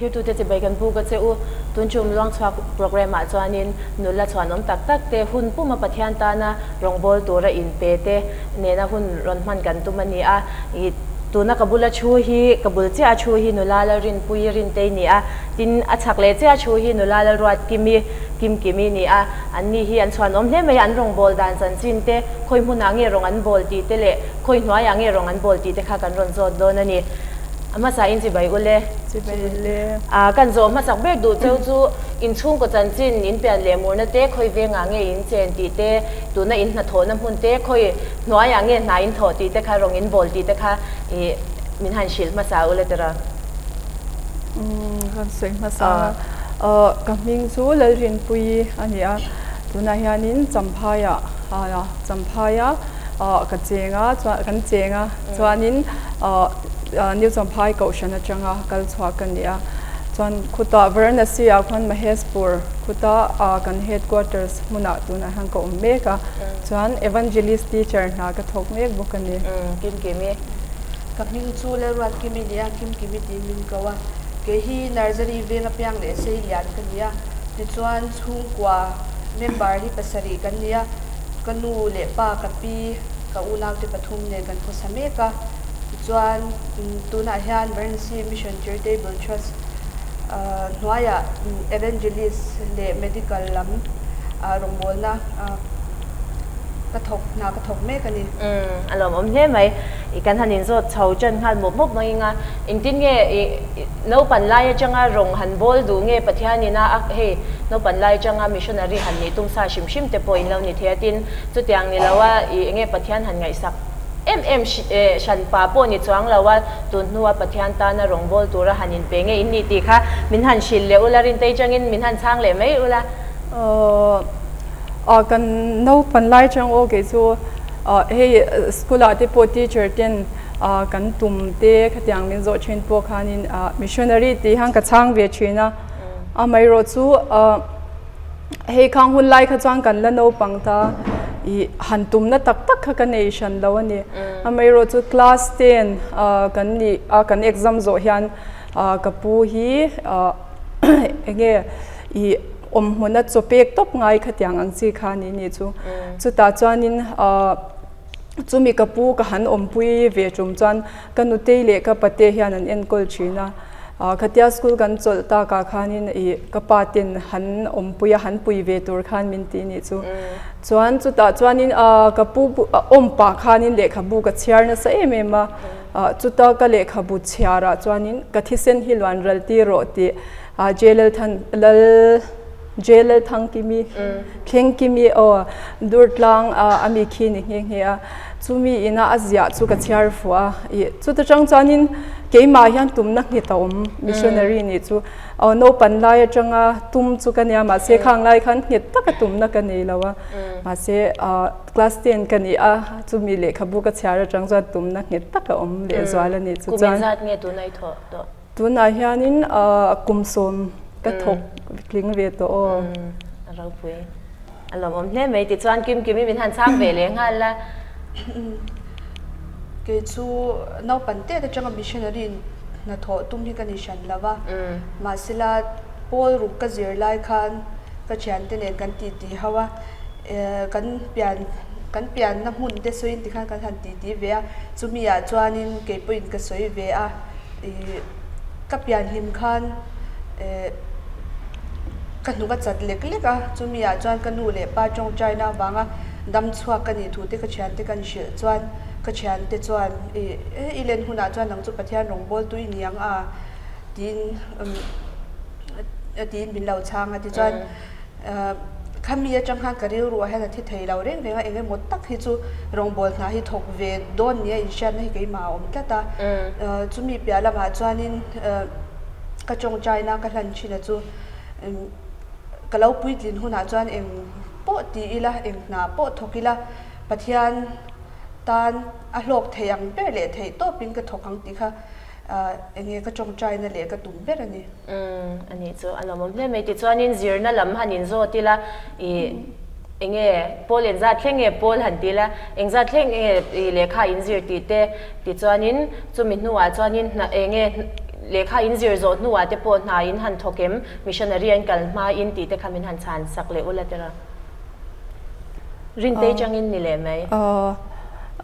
Thirtute chibai kan buk a che u. Tun tum luangchhuak programme ah chuanin nula chhuanawm tak tak te hun puma Pathian tana rawngbâwl tura inpe te nena hun rawn hman kan tum a ni a. Ih tuna ka bula thu hi ka bul chiah a thu hi nula Lalrinpuii Rintei ni a, tin a chhak leh chiah a thu hi nula Lalruatkimi Kimkimi ni a. An ni hi an chhuanawm hle mai a, an rawngbâwl dan chanchin te, khawi hmunah nge rawng an bâwl tih te leh khawi hnuaiah nge rawng an bâwl tih te kha kan rawn zawt dawn a ni. A hmasa in chibai ule. Chibai ule. A kan zawh hmasak ber duh cheu chu in chhungkaw chanchin, in pian leh murna te, khawi vengah nge in chen tih te, tuna in hnathawhna hmun te, khawi hnuaiah nge hna in thawh tih te kha, rawng in bawl tih te kha i min han hrilh hmasa ule tira. Umm kan sawi hmasa a. Aw ka hming chu Lalrinpuii a ni a, tunah hianin Champhaiah Champhaia ka cheng a, chuan kan cheng a, chuanin New Champhai Kohhran atanga kal chhuak ka ni a, chuan khutah Varanasi ah khuan Maheshpur khuta kan headquarters hmunah tunah hian ka awm mek a, chuan Evangelist teacher hna ka thawk mek bawk a ni. Kimkimi. Ka hming chu Lalruatkimi ni a, Kimkimi tiin min ko a, kei hi Nursery veng apiang leh Seilian ka ni a, tichuan chhungkua member hi pasarih kan ni a, Ka nu leh pa, ka pi, ka unaute pathum nen kan khawsa mek a. Tichuan, tunah hian Varanasi Mission Charitable Trust hnuaiah Evangelist leh Medical lam rawngbawlna ka thawk, hna ka thawk mek a ni. Umm, a lawmawm hle mai. I kan han inzawt chho ṭan nghal mawp mawp mai anga engtin nge i Naupan lai atanga rawng han bawl duh nge Pathianin a hei naupan lai atanga missionary han nih tum sa hrim hrim te pawh in lo ni thei a tin chutiang ni lo a i enge Pathian han ngaihsak em em hran pa pawh ni chuang lo a tun hnua Pathian tana rawng bawl tura han in pe nge in nih tih kha min han hrilh leh ula Rintei changin min han chhang leh mai ula. Aw kan naupan lai atang aw kei chu hei school ah te pawh teacher ten kan tum te khatiang min zawh thin pawh khanin missionary tih hian ka chhang ve thin a, amaherawh chu hei khang hun lai kha chuan kan la naupang ta ih han tumna tak tak kha ka nei hran lo a ni, amaherawh chu class ten kan nih a kan exam zawh hian ka pu hi enge ih awm hmuna chaw pek tawp ngai khatiang ang chi kha ni ni chu chutah chuanin. Chumi ka pu ka han awmpui ve tum chuan ka nutei leh ka pate hian an enkawl thin a, khatia school kan chawlh takah khanin ih ka pa ten han awmpui a, han pui ve tur khan min ti nih chu. Chuan chutah chuanin ka pu awm pah khanin lehkhabu ka chhiar nasa em em a, chuta ka lehkhabu chhiarah chuanin ka thisen hi luan ral tir rawh tih J Lal J Lalthangkimi Thlengkimi aw Durtlang a mi khi ni nghe nghe a, chumi ina a ziah chu ka chhiar fuh a, ih chuta tang chuanin keimah hian tumna nghet a awm missionary nih chu aw naupan lai atanga tum chu ka nia mahse khang lai khan nghet taka tumna ka nei lo a, mahse class ten ka ni a chumi lehkhabu ka chhiar atang chuan tumna nghet taka awm lehzual a nih chu chuan. Kum engzat nge tuna i thawh tawh? Tunah hianin kum sawm ka thawk tling ve tawh aw. A ropui. A lawmawm hle mai. Tichuan Kimkimi min han chhang ve leh nghal la. Kei chu naupan tet atanga missionary hnathawh tum hi ka ni hran lo va. Mahsela pawl ruk ka zir lai khan ka thiante nen kan titi ho a, kan pian kan pianna hmun te sawiin tikhan kan han titi ve a. Chumi ah chuanin kei pawhin ka sawi ve a. Ih ka pian hlim khan eh ka hnuk a chat lek lek a, chumi ah chuan ka nu leh pa tawngtaina avanga dam chhuak ka nih thu te ka thiante kan hrilh chuan ka thiante chuan ih i len hunah chuan nang chu Pathian rawngbawltu i ni ang a tiin tiin min lo chhang a tichuan Khami atang khan ka rilru ah hian a thi thei lo reng reng a, eng emaw tak hi chu rawngbâwl hna hi thawk ve dawn nia inhriatna hi keimah a awm tlat a. Chumi piah lamah chuanin ka tawngtaina ka hlan thin a chu ka lo puitlin hunah chuan eng pawh ti ila, eng hna pawh thawk ila Pathian tan a hlawk thei ang ber leh theih tawpin ka thawk ang tih kha eng nge ka tawngtaina leh ka tum ber a ni. Umm a nih chu a lawmawm hle mai. Tichuanin zirna lam han inzawt ila ih enge pawl engzat thleng nge pawl han ti ila engzat thleng nge ih lehkha inzir tih te tichuanin chumi hnuah chuanin hna enge Lehkha in zir zawh hnuah te pawh hna in han thawk em? Missionary an kal hma in tih te kha min han chhan sak leh ula tira. Rintei changin ni leh mai.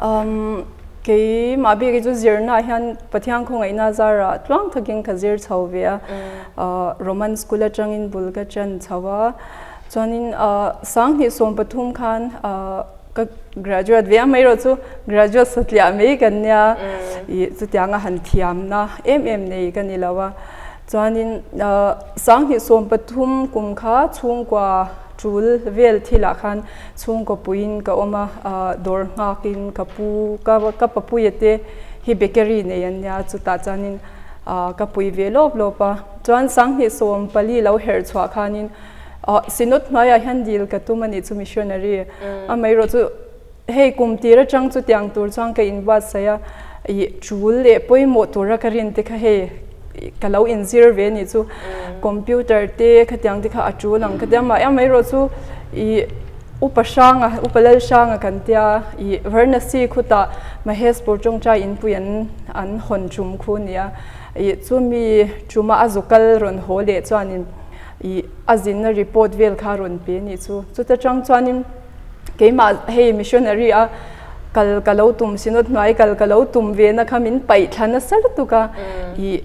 Umm keimah bik hi chu zirnaah hian Pathian khawngaihna zarah tluang takin ka zir chho ve a. Roman school atangin bul ka chan chho a. Chuanin 2013 khan Ka graduate ve a mai erawh chu graduate satliah mai kan nia ih chutianga han thiamna em em nei ka ni lo a chuanin 2013 kum kha chhungkua tul vel thilah khan chhungkaw puiin ka awm a dawr nghakin ka pu ka papuia te hi bakery nei an nia chutah chuanin ka pui ve lawp lawp a chuan 2014 lo herh chhuah khanin Synod hnuaiah hian dil ka tum a nih chu missionary. Amaherawh chu hei kum tir atang chu tiang tur chuan ka inbuatsaih a, ih tul leh pawimawh tura ka rin te kha hei ka lo inzir ve a nih chu. Computer te khatiang te kha a tul ang ka ti a, amaherawh chu ih Upa Hranga, Upa Lal Hranga kan tia ih Varanasi khutah Maheshpur tawngtai inpui an an hawn tum khu a ni a, ih chumi tuma a zukal rawn haw leh chuanin Ih a zinna report vel kha rawn pe a nih chu. Chuta tang chuanin keimah hei missionary a kal ka lo tum synod hnuai kal ka lo tum ve na kha min paih thla nasa lutuk a. Ih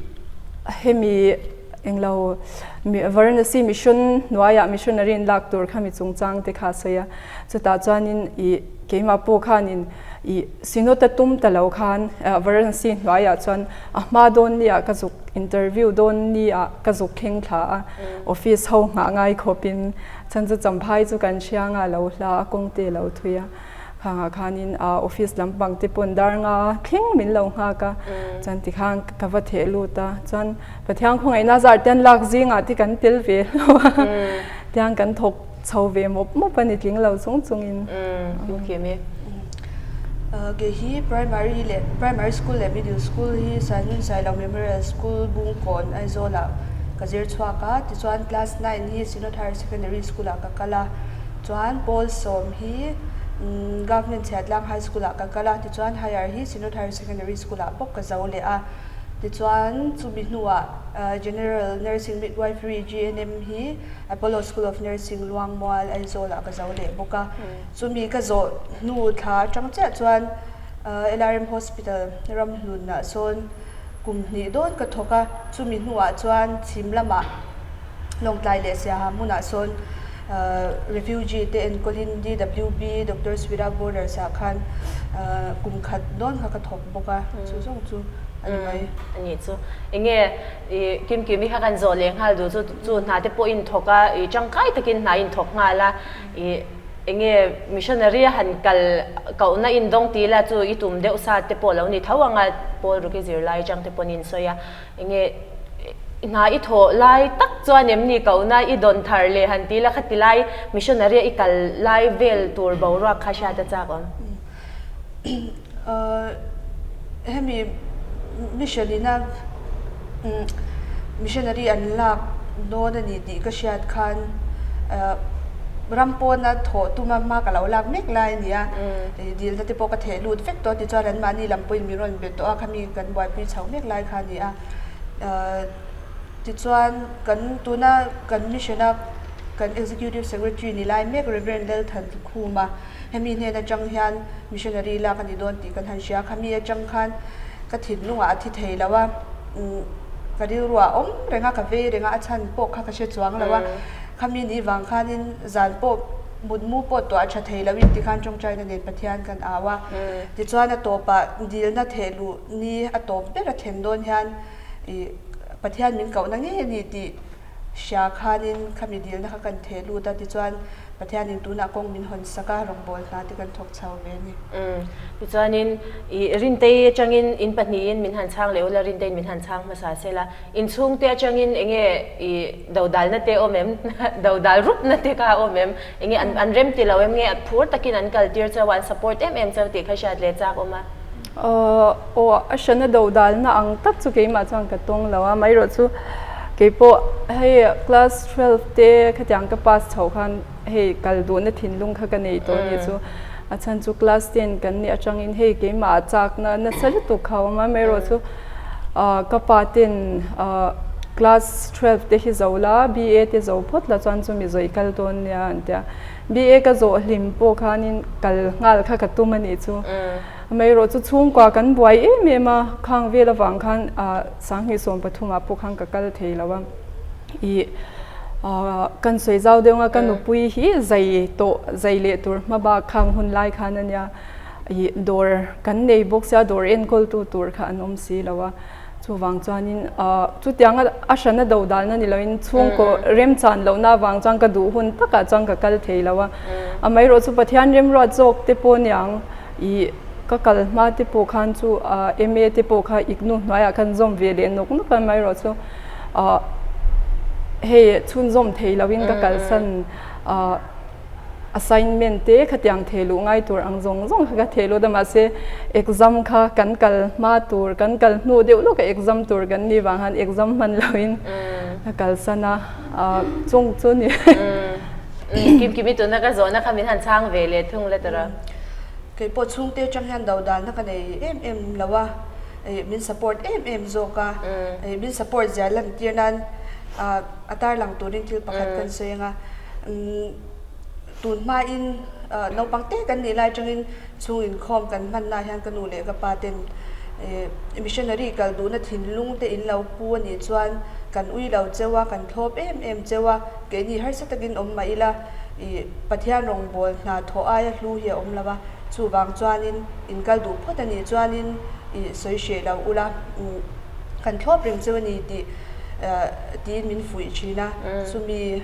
hemi englo Varanasi mission hnuaiah missionary in lak tur kha mi chungchang te kha a sawi a. Chutah chuanin ih keimah pawh khanin ih synod a tum ta lo khan Varanasi hnuaiah chuan a hma dawn ni ah ka zuk interview dawn ni ah ka zuk thleng thla a, office ho nghah ngai khawp in chhan chu champhai chu kan hriang a lo hla a kawng te lo thui a, khang ah khanin office lampang te pawn dar nga thleng min lo nghak a, chuan tikhan ka va theh lut a, chuan Pathian khawngaihna zar te an lak zingah te kan tel ve hlauh a, tiang kan thawk Chho ve mawp mawp a ni tling lo chung chungin. Umm kim i. Kei hi primary leh primary school leh middle school hi Sainun Sailo Memorial School Bungkawn Aizawl ah ka zir chhuak a, tichuan class nine hi Synod Higher Secondary School ah ka kal a, chuan pawl sawm hi Government Chhiatlang High School ah ka kal a, tichuan higher hi Synod Higher Secondary School ah bawk ka zo leh a, tichuan chumi hnuah General Nursing Midwifery, GNM, hi Apollo School of Nursing Luangmual Aizawl ah ka zo leh bawk a, chumi ka zawh hnu thla atang chiah chuan LRM Hospital Ramhlun ah sawn kum hnih dawn ka thawk a, chumi hnuah chuan chhim lamah Lawngtlai leh Siaha hmunah sawn refugee te enkawlin DWB Doctors Without Borders ah khan kum khat dawn kha ka thawk bawk a, chu zawng chu a ni mai. A nih chu. Enge I Kimkimi kha kan zawh leh nghal duh chu chu hna te pawh in thawk a, i tangkai takin hna in thawk nghal a, i enge missionary a han kal kohna in dawng ti la chu i tum deuh sa te pawh lo ni tho ang a, Paul Ruki zirlai atang te pawn in sawi a, enge hna i thawh lai tak chuan em ni kohna i dawn thar leh han ti la khati lai missionary a i kal lai vel tur boruak kha hriat a chak awm. Hemi mission ina missionary an lak dawn a ni tih ka hriat khan ram pawna thawh tuma hma ka lo lak mek lai a ni a, dilna te pawh ka theh lut vek tawh a tichuan anmahni lam pawhin min rawn be tawh a khami kan buaipui chho mek lai kha a ni a. Tichuan kan tuna kan mission a kan executive secretary ni lai mek Rev Lalthankhuma Hemi hnen atang hian missionary lak a ni dawn tih kan han hria. Khami atang khan ka thinlungah a thi thei lo a, ka rilruah a awm reng a, ka vei reng a, a chhan pawh kha ka hre chuang lo a. Khami ni vang khanin zan pawh mutmu pawh tuah a tha thei loin tikhan tawngtaina nen Pathian kan au a. Tichuan a tawpah dilna thehluh ni a tawp ber a thlen dawn hian ih Pathian min kohna ngei a ni tih hria khanin khami dilna kha kan theh lut a, tichuan Pathianin tunah kawng min hawn sak a, rawngbâwl hna te kan thawk chho ve a ni. Umm, tichuanin i Rintei atangin in pahnihin min han chhang leh ula, Rinteiin min han chhang hmasa se la, in chhungte atangin enge i dodalna te awm em, dodal rupna te kha awm em, enge an an rem ti lo em nge phur takin an kal tir chauh a, an support em em chauh tih kha hriat leh chak awm a. Aw, a hrana dodalna ang tak chu keimah chuan ka tawng lo a, amaherawh chu keipawh hei class 12 te khatiang ka pass chhoh khan hei kal duhna thinlung kha ka nei tawh a nih chu. A chhan chu class ten kan nih atangin hei keimah chakna nasa lutuk kha a awm a, amaherawh chu Ka pa ten class 12 te hi zo la, BA te zo phawt la chuan chumi zawih kal dawn nia an tia. BA ka zawh hlim pawh khanin kal nghal kha ka tum a nih chu. Amaherawh chu chhungkua kan buai em em a, khang vel avang khan 2013 ah pawh khan ka kal thei lo a. Ih kan sawi zau deuh anga ka nupui hi zai tawh zai leh tur hma bak khang hun lai khan a nia. Ih dawr kan nei bawk sia dawr enkawl tu tur kha an awm si lo a. Chuvang chuanin chutianga a hrana do dalna ni loin chhungkaw remchan lohna avang chuan ka duh hun takah chuan ka kal thei lo a. Amaherawh chu Pathian remruat zawk te pawh niang ih ka kal hma te pawh khan chu MA te pawh kha iknu hnuaiah khan zawm ve leh nawk nawk a amaherawh chu hei chhunzawm thei loin ka kalsan Assignment te khatiang thei luh ngai tur ang zawng zawng kha ka thei lut a mahse exam kha kan kal hma tur kan kal hnu deuh lawk a exam tur kan nih vang khan exam hman loin ka kalsan a chung chu ni. Kim Kimi tuna ka zawhna kha min han chhang ve leh thung la tawrh a. Kei pawh chhungte atang hian do danna ka nei em em lo a, min support em em zawk a, min support zia lantir nan a tarlang turin thil pakhat kan sawi ang a. Tun hmain naupang te kan nih lai atangin chhung inkhawm kan hmanna hian ka nu leh ka pa ten missionary kal duhna thinlung te in lo pu a nih chuan kan ui lo cheu a, kan thlawp em em cheu a, keini harsa takin awm mah ila ih Pathian rawngbâwl hna thawh aia hlu hi a awm lo a, chuvang chuanin in kal duh phawt a nih chuanin ih sawi hreh lo ula kan thlawp reng cheu a ni tih tiin min fuih thin a, chumi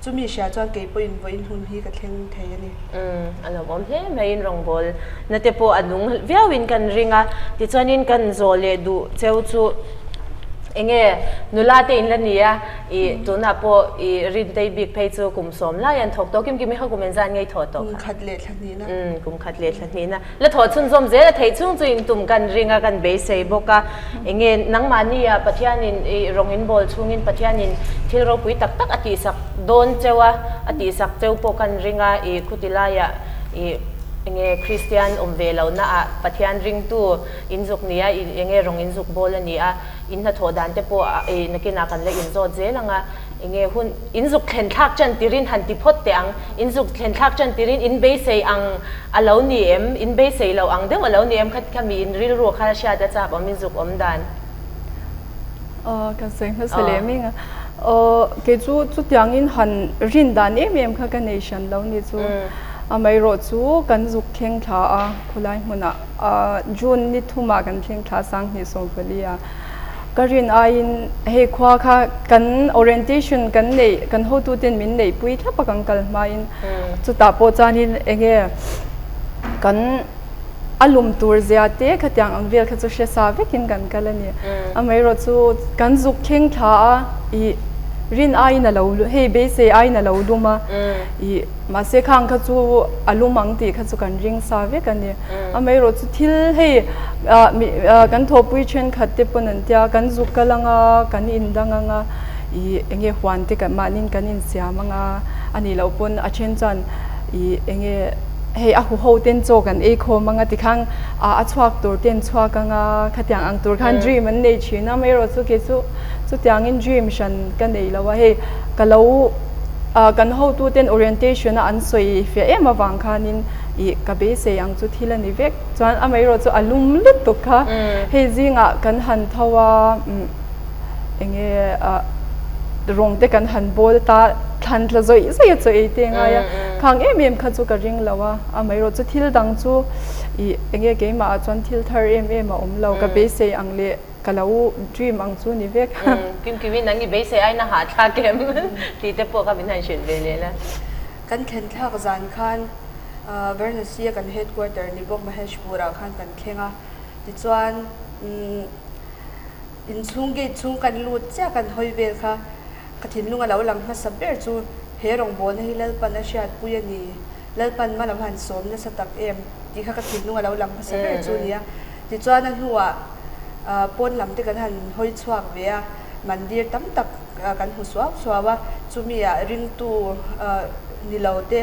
chumi hria chuan kei pawhin vawiin hun hi ka thleng thei a ni. A lawmawm hle maiin rawngbâwl na te pawh a nung viauin kan ring a, tichuanin kan zawh leh duh cheu chu enge nula te in la ni a, ih tunah pawh ih Rintei bik phei chu kum sawm lai an thawk tawh, kim kim i kha kum engzat ngei thawh tawh kha? Kum khat leh thla hnihna. Kum khat leh thla hnihna. La thawh chhunzawm zel a theih chhung chu in tum kan ring a, kan beisei bawk a. Enge nangmahnia Pathianin i rawng in bawl chhungin Pathianin thil ropui tak tak a tihsak dawn cheu a, a tihsak cheu pawh kan ring a, i khuti laiah i enge Kristian awm ve lohna ah Pathian ringtu in zuk nia i enge rawng in zuk bawl a ni a, in hnathawh dan te pawh i nakinah kan la inzawt zel ang a. Enge hun in zuk thlen thlak tan tirin han ti phawt teh ang, in zuk thlen thlak tan tirin in beisei ang a lo ni em, in beisei lo ang deuh a lo ni em kha kha mi in rilru kha hriat a chak awm in zuk awm dan. Aw ka sawi hmasa leh meng a, aw kei chu chutiangin han rin dan em em kha ka nei hran lo ni chu, amaherawh chu kan zuk thleng thla a khawlai hmunah June ni thumah kan thleng thla 2014 a. Ka rin aiin hei khua kha kan orientation kan neih kan hotu ten min neih pui thlap a kan kal hmain chutah pawh chuanin enge kan a lum tur zia te khatiang ang vel kha chu hre sa vekin kan kal a ni. Amaherawh chu kan zuk thleng thla a ih rin aiin a lo hei beisei aiin a lo lum a ih Mahse khang kha chu a lum ang tih kha chu kan ring sa vek a ni. Amaherawh chu thil hei kan thawhpui thenkhat te pawn an tia kan zuk kal ang a, kan indang ang a, ih enge huan te kan mahniin kan insiam ang a, a nih loh pawn a then chuan ih enge hei a huho ten chaw kan ei khawm ang a tikhan a chhuak tur ten chhuak ang a, khatiang ang tur khan dream an nei thin a. Amaherawh chu kei chu chutiangin dream hran ka nei lo a, hei ka lo. Kan hotuten orientation a an sawi fiah em avang khanin ih ka beisei ang chu thil a ni vek. Chuan amaherawh chu a lum lutuk kha hei zingah kan han tho a enge rawng te kan han bawl ta thlan tla zawih zawih a chaw ei te ngai a khang em em kha chu ka ring lo a amaherawh chu thil dang chu ih enge keimah ah chuan thil thar em em a awm lo ka beisei ang leh Ka lo dream ang chu ni vek. Kim Kim-in nang i beisei aiin a hahthlak em tih te pawh kha min han hrilh ve leh la. Kan thlen thlak zan khan Varanasi-a kan headquarter ni bawk Maheshpur-ah khan kan thleng a. Tichuan inchhung gate chhung kan lut chiah kan hawi vel kha ka thinlung a lo lang hmasa ber chu he rawngbawlna hi Lalpan a hriatpui a ni. Lalpan hma lam han sawm nasa tak em tih kha ka thinlung a lo lang hmasa ber chu a ni a. Tichuan a hnuah pawn lam te kan han hawi chhuak ve a, mandir tam tak kan hmu suau suau a, chumi ah ringtu ni lo te,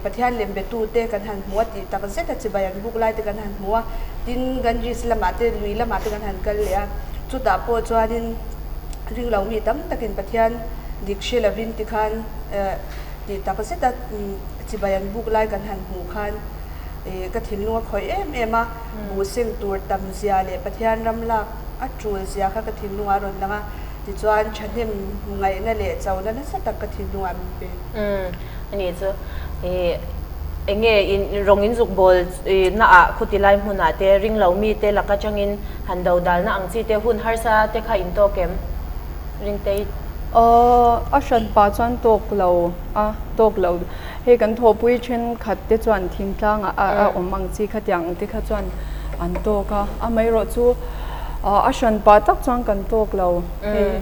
Pathian lem be tu te kan han hmu a tih tak zet a chibai an buk lai te kan han hmu a. Tin, Ganges lamah te, lui lamah te kan han kal leh a, chutah pawh chuanin ringlo mi tam takin Pathian dik hre lovin tikhan tih tak zeta chibai an buk lai kan han hmuh khan ka thinlung a khawih em em a, buh seng tur tam zia leh Pathian ram lak a tul zia kha ka thinlungah a rawn lang a, tichuan thahnem ngaihna leh chona nasa tak ka thinlungah min pe. Umm ani chu ih enge in rawng in zuk bawl na ah khuti lai hmun ah te ring lo mi te laka tangin han do dal na ang chi te hun harsa te kha in tawk em ring te i. Aw a hran pah chuan tawk lo a tawk lo hei kan thawhpui thenkhat te chuan thingtlang ah a awm ang chi khatiang ang te kha chuan an tawk a amaherawhchu a hran pah tak chuan kan tawk lo hei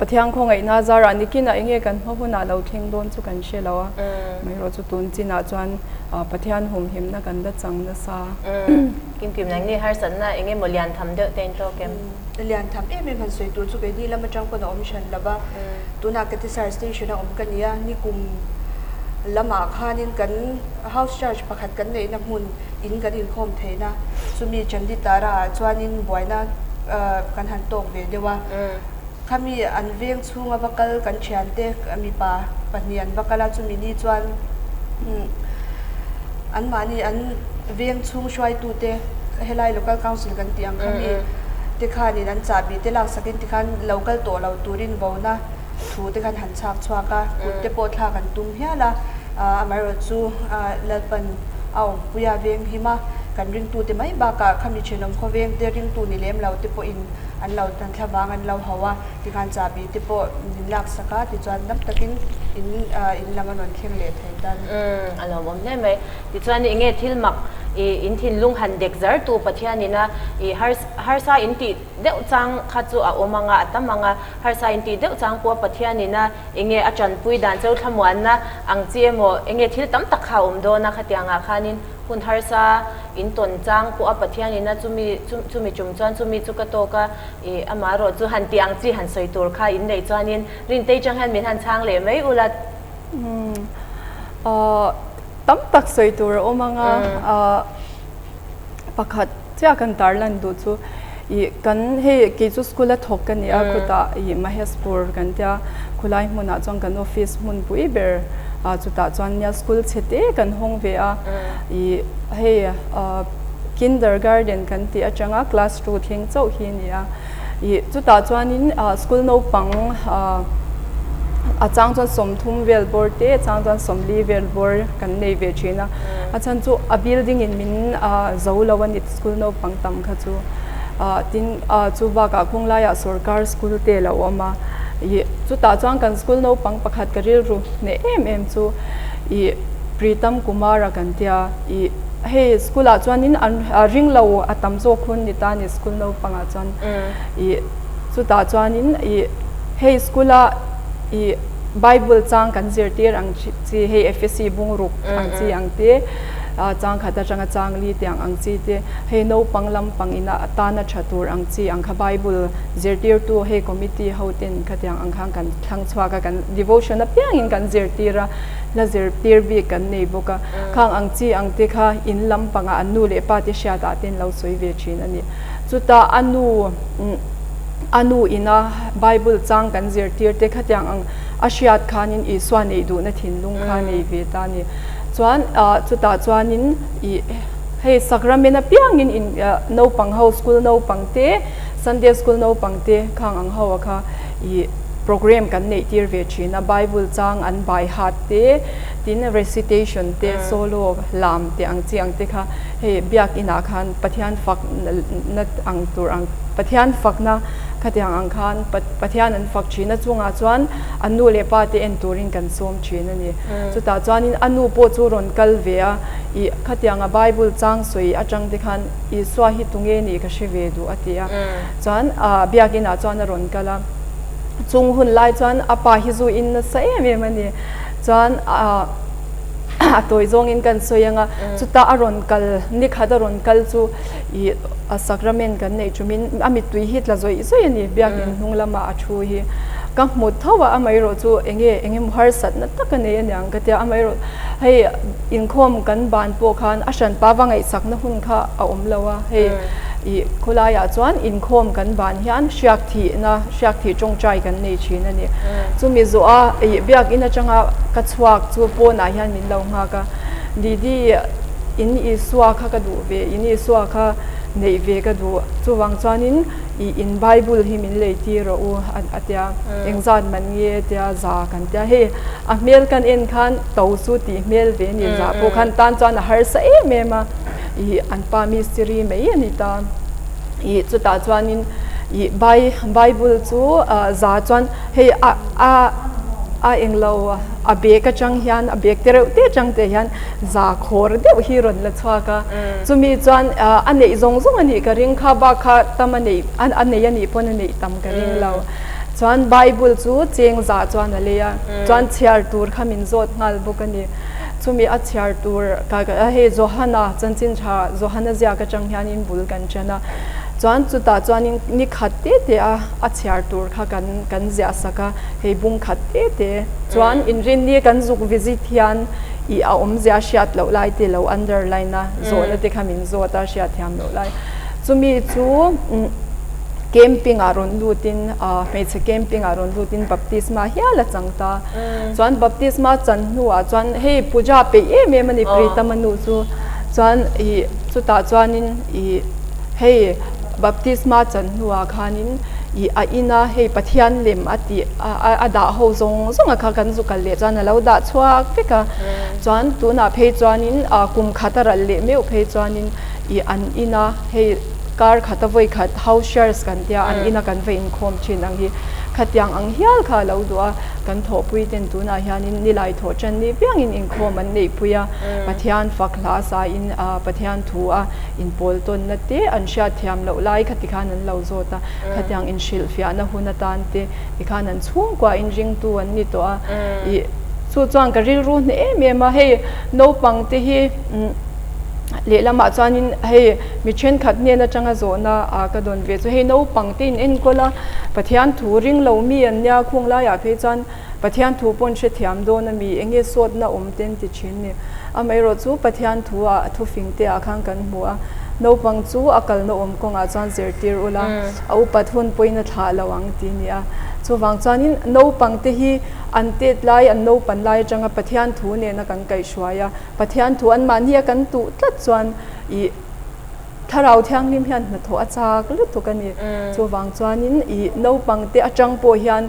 Pathian khawngaihna zarah nikinah enge kan hma hunah lo thleng dawn chu kan hre lo a, amaherawhchu tun chinah chuan Pathian humhimna kan la chang nasa. Kim kim nang ni harsatna enge maw lian tham deuh te in tawk em? Lian tham em em han sawi tur chu keini lam atang pawn a awm hran lo va, tunah Katisar station a awm ka nia, nikum lamah khanin kan house church pakhat kan neihna hmun in kan inkhawm theihna chumi Chanditara ah chuanin buaina kan han tawk ve deuh a. Khami an veng chhunga va kal kan thiante mipa pahnih an va kal a, chumi ni chuan anmahni an veng chhung hruaitute helai local council kan tih ang khami te khanin an chahbi te laksakin tikhan lo kal tawh lo turin vona thu te khan han chhak chhuak a, kut te pawh thlak an tum hial a, amaherawhchu Lalpan a awmpui a veng him a, kan ringtute mai bakah khami thenawm khawveng te ringtu ni lem lo te pawhin an lo tan thla vang an lo hau a, tikhan chahbi te pawh min lak sak a, tichuan dam takin in in lam a rawn thleng leh thei ta a ni. Umm a lawmawm hle mai. Tichuan enge thil mak i in thinlung han dek zar tu Pathian ina i harsa in tih deuh chang kha chu a awm anga a tam anga, harsa in tih deuh chang pawh Pathian ina enge a tanpui dan cheu thlamuanna ang chi emaw enge thil tam tak kha a awm dawn a khatiangah khanin hun harsa in tawn chang pawh a Pathian ina chumi chumi tum chuan chumi chu ka tawk a ih amah erawh chu han tih ang chi han sawi tur kha in neih chuanin Rintei chang hian min han chhang leh mai ula. Umm tam tak sawi tur a awm anga pakhat chiah kan tarlan duh chu ih kan hei kei chu school a thawk ka ni a khutah ih Maheshpur kan tia khulai hmunah chuan kan office hmunpui ber ah chutah chuan nia school chhe te kan hawng ve a ih hei ah kindergarten kan tih atanga class two thleng chauh hi a ni a ih chutah chuanin ah school naupang ah a chang chuan 30 vel bawr te a chang chuan 40 vel bawr kan nei ve thin a a chhan chu a building in min ah zo lo a ni school naupang tam kha chu ah tin ah chu bakah kawng laiah sorkar school te a lo awm a ih chutah chuan kan school naupang pakhat ka rilru hneh em em chu ih Pritam Kumar a kan tia ih hei school ah chuanin an ring lo a tam zawk hun ni ta a ni school naupangah chuan ih chutah chuanin ih hei school a ih Bible chang kan zirtir ang chi hei Efesi bungruk ang chi ang te ah chang khat atanga chang li tiang ang chi te hei naupang lampang ina atana tha tur ang chi ang kha Bible zirtirtu hei committee ho ten khatiang ang khan kan thlang chhuak a kan devotion apiangin kan zirtir a la zirtir bik kan nei bawk a khang ang chi ang te kha in lampangah an nu leh pa te hriatah ten lo sawi ve thin a ni chutah a nu A nu ina Bible chang kan zirtir te khatiang ang a hriat khanin Isua neih duhna thinlung kha nei ve ta a ni. Chuan chutah chuanin ih hei Sacrament apiangin in naupang ho school naupang te Sunday school naupang te khang ang ho a kha ih program kan neih tir ve thin a Bible chang an bai hat te tin recitation te solo lam te ang chi ang te kha Hei biakinah khan Pathian fakna ang tur ang Pathian fakna khatiang ang khan Pathian an fak thin a chungah chuan an nu leh pa te en turin kan sawm thin a ni. Chutah chuanin a nu pawh chu rawn kal ve a, ih khatianga Bible chang sawi atang te khan Isua hi tunge nih ka hre ve duh a ti a. Chuan biakinah chuan a rawn kal a, chung hun lai chuan a pa hi zu in nasa em em a ni. Chuan a tawi zawngin kan sawi ang a, chutah a rawn kal, nikhat a rawn kal chu ih a sacrament kan neih thumin a mittui hi tla zawih zawih a ni, biakin hnung lamah a thu hi. Ka hmu tho a, amaherawh chu enge eng emaw harsatna tak a nei a niang ka tia, amaherawh hei inkhawm kan ban pawh khan a hranpa va ngaihsakna hun kha a awm lo a, hei ih khawlaiah chuan inkhawm kan ban hian hriak thihna hriak thih tawngtai kan nei thin a ni. Chumi zawh a ih biakin atanga ka chhuak chu pawnah hian min lo nghak a, Didi in Isua kha ka duh ve, in Isua kha neih ve ka duh, chuvang chuanin I in Bible hi min lei tir rawh u a tia, engzat man nge tia za kan tia, hei a hmel kan en khan to chu tih hmel ve ni za pawh khan tan chuan a harsa em em a, i an pa mistiri mai a ni ta, i chutah chuanin i Bible chu za chuan hei a a a englo a bag atang hian a bag te reuh te atang te hian za khawr deuh hi rawn la chhuak a, chumi chuan a neih zawng zawng a nih ka ring kha bak kha tam a neih a nei a nih pawn a neih tam ka ring lo. Chuan Bible chu cheng zah chuan a lei a, chuan chhiar tur kha min zawt nghal bawk a ni. Chumi a chhiar tur ka hei Johana chanchin tha Johana ziak atang hianin bul kan ṭan a, chuan chutah chuanin ni khat te te a a chhiar tur kha kan kan ziah sak a, hei bung khat te te chuan inrinni kan zuk visit hian I a awmzia hriat loh lai te lo underline a, zawhna te kha min zawt a hriat thiam loh lai. Chumi chu camping ah rawn lutin hmeichhe camping ah rawn lutin baptisma hial a chang ta. Chuan baptisma chan hnuah chuan hei puja peih em em a ni Pritam a nu chu. Chuan i chutah chuanin i hei baptisma chan hnuah khanin i a ina hei Pathian lem a tih a dah ho zawng zawng a kha kan zu kal leh chuan a lo dah chhuak vek a chuan tunah phei chuanin kum khat a ral leh meuh phei chuanin ih an ina hei kar khat a vawi khat house shares kan tia an ina kan va inkhawm thin ang hi khatiang ang hial kha a lo duh a kan thawhpui ten tunah hianin nilai thawh tan ni piangin inkhawm an neihpui a Pathian fak hla sain Pathian thu a inpawl tawnna te an hriatthiam loh lai khati khan an lo zawt a. Khatiang inhrilhfiahna hun atan te tikhan an chhungkua inringtu an ni tawh a, ih chu chuan ka rilru hneh em em a, hei naupang te hi lehlamah chuanin hei mi thenkhat hnen atanga zawhna ah ka dawn ve chu hei naupang te in enkawl a, Pathian thu ring lo mi an nia khung laiah phei chuan Pathian thu pawn hrethiam dawn a mi, enge sawtna awm ten ti thin ni. Amaherawh chu Pathian thu ah thufing te ah khan kan hmu a, naupang chu a kalna awm kawngah chuan zirtir ula, a upat hun pawhin a thlah lo ang ti ni a. Chuvang chuanin naupang te hi an tet lai, an naupan lai atanga Pathian thu nena kan kaihhruai a, Pathian thu anmahni a kan tuh tlat chuan ih, Thlarau Thianghlim hian hnathawh a chak lutuk a ni. Chuvang chuanin ih naupang te atang pawh hian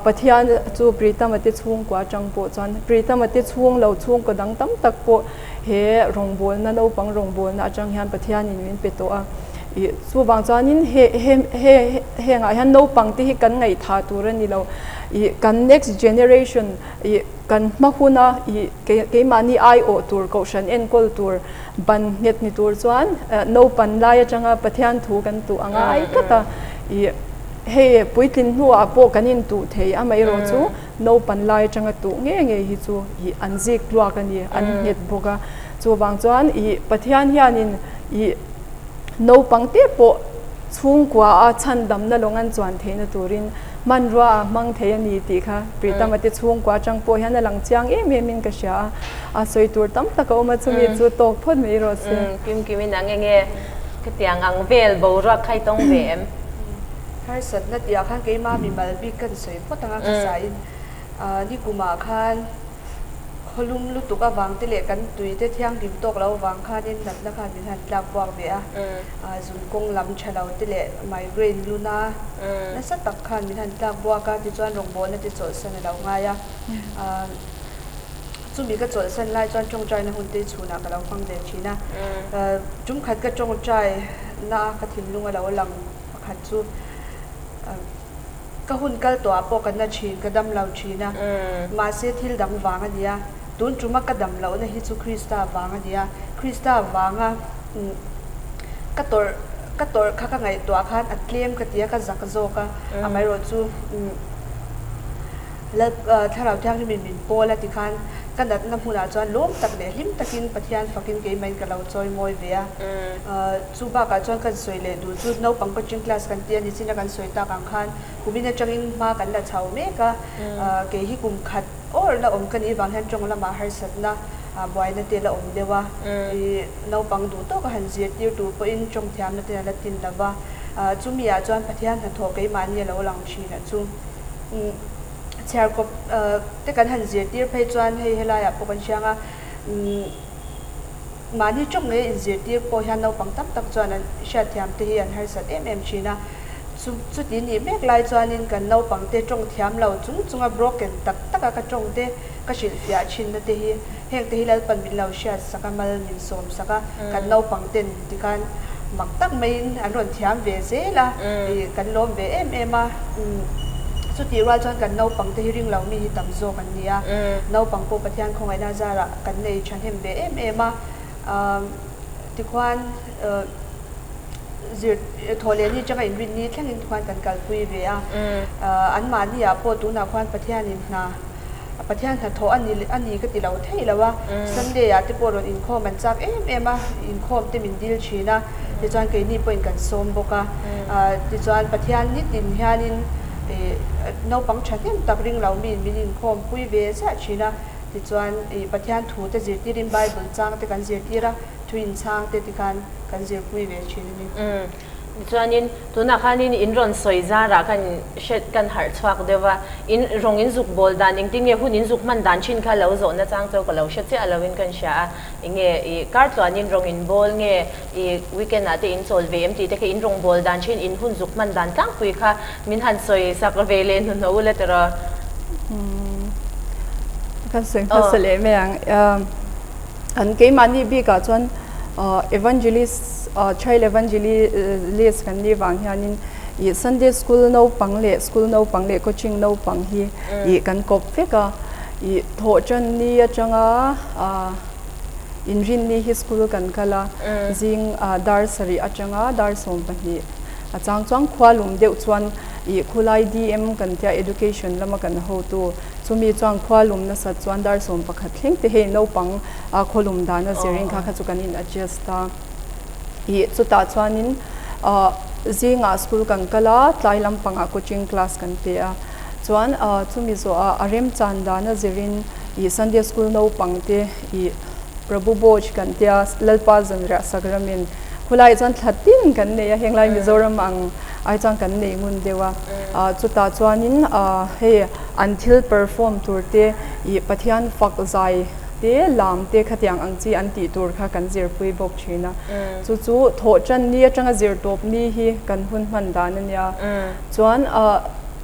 Pathian chu Pritam-a te chhungkua atang pawh chuan Pritam-a te chhung lo chhungkaw dang tam tak pawh he rawngbawlna naupang rawngbawlna atang hian Pathianin min pe tawh a. Ih chuvang chuanin he he he hengah hian naupang te hi kan ngaihthah tur a ni lo. Ih kan next generation ih kan hma huna ih keimahni aiawh tur kohhran enkawl tur Ban nghet ni tur chuan naupan lai atanga Pathian thu kan tuh a ngai tlat a, ih hei puitlin hnuah pawh kan intuh thei amaherawh chu naupan lai atanga tuh ngei ngei hi chu ih an zik tluak a ni, an nghet bawk a. Chuvang chuan ih Pathian hianin ih naupang te pawh chhungkua a chhandamna lawng an chuan theihna turin Hmanrua a hmang thei a ni tih kha Pritam-a te chhungkua atang pawh hian a lang chiang em em in ka hria a, a sawi tur tam tak a awm a, chumi chu tawk phawt mai rawh se. Kim kim in ang enge khatiang ang vel boruak kha i tawng ve em? Harsatna tihah khan keimah mimal bik kan sawi phawt ang a, ka sain nikumah khan Khawlum lutuk avang te leh kan tui te thianghlim tawk lo avang khanin natna khan min han tlak buak ve a, zun kawng lam tha lo te leh migraine luna nasa tak khan min han tlak buak a, tichuan rawngbawlna te chawlhsan a lo ngai a. Chumi ka chawlhsan lai chuan tawngtaina hun te chhunah ka lo hmang ve thin a, tum khat ka tawngtai na a ka thinlung a lo lang pakhat chu. Ka hun kal tawhah pawh ka na thin, ka dam lo thin a. Mahse thil dang vang a nia. Tun tuma ka dam lohna hi chu Krista vang a nia. Krista vanga ka tawrh ka tawrh kha ka ngaihtuah khan a tlem ka ti a, ka zak zawk a. Amaherawhchu Lal Thlarau Thianghlimin min pawl a ti khan. Ka natna hmunah chuan lawm tak leh hlim takin Pathian fakin keimahin ka lo chawi mawi ve a. Chu bakah chuan kan sawi leh duh chu naupang coaching class kan ti a ni chin a kan sawi tak ang khan kumin atangin hma kan la chho mek a. Kei hi kum khat awr la awm ka nih vang hian tawng lamah harsatna buaina te la awm deuh a. Naupang duh tawka han zirtir tur pawhin tawng thiamna ten a la tin lo va. Chumi ah chuan Pathian hnathawh keimahni a lo lang thin a chu. Chhiarkawp te kan han zirtir phei chuan hei helaiah pawh kan hriang a, mahni tawng ngei inzirtir pawh hian naupang tam tak chuan an hriatthiam te hi an harsat em em thin a. Chu chuti nih mek lai chuanin kan naupang te tawng thiam lo chung chunga broken tak taka ka tawng te ka hrilhfiah thinna te hi heng te hi Lalpan min lo hriat sak a, mal min sawm sak a, kan naupang ten tikhan mak tak maiin an rawn thiam ve zel a, ih kan lawm ve em em a. Chutih rual chuan kan naupang te hi ring lo mi hi tam zawk an ni a, naupang pawh Pathian khawngaihna zarah kan nei thahnem ve em em a, tikhuan zir thawh leh ni atanga inrin ni thlengin tikhuan kan kalpui ve a, anmahni ah pawh tunah khuan Pathianin hna Pathian hnathawh a ni a ni ka ti lo thei lo a, Sunday ah te pawh rawn inkhawm an chak em em a, inkhawm te min dil thin a, tichuan keini pawhin kan sawm bawk a, tichuan Pathian nitin hianin ih naupang thahnem tak ring lo miin min inkhawm pui ve ziah thin a, tichuan ih Pathian thu te zirtirin Bible chang te kan zirtir a, thu inchhang te tikhan kan zirpui ve thin a ni. Tichuanin tunah khanin in rawn sawi zarah kan hre kan harh chhuak deuh a, in rawng in zuk bawl dan engtin nge hun in zuk hman dan thin kha lo zawhna chang chu ka lo hre chiah lovin kan hria a, enge i kar tluanin rawng in bawl nge i weekend ah te in chawl ve em tih te kha in rawng bawl dan thin in hun zuk hman dan tlangpui kha min han sawi sak ve leh hnuhnawh ula tiraw. Kan sawi hmasa leh mai ang. An keimahni bikah chuan Evangelist, Child Evangelist kan nih vang hianin ih Sunday School naupang leh School naupang leh Coaching naupang hi ih kan kawp vek a. Ih thawh tan ni atanga inrinni hi school kan kal a, zing dar sarih atanga dar 12 a chang chuan khua lum deuh chuan ih khulai DM kan tia Education lama kan hotu Chumi chuan khua lum nasat chuan dar 11 thleng te hei naupang a khaw lum dan a zirin kha kha chu kan in adjust a. Ih chutah chuanin ah zingah school kan kal a, tlai lampangah coaching class kan pe a. Chuan ah chumi zawhah a remchan dan a zirin ih Sunday school naupang te ih Prabhu Bhoj kan tia Lalpa zanriah sak ramin khulaiah chuan thla tin kan nei a, henglai Mizoram ang ai chuan kan nei ngun deuh a. Ah chutah chuanin ah hei An thil perform tur te, ih Pathian fak zai te, lam te khatiang ang chi an tih tur kha kan zirpui bawk thin a. Chu chu thawh tan ni atanga zir tawp ni hi kan hun hman dan a nia. Chuan ah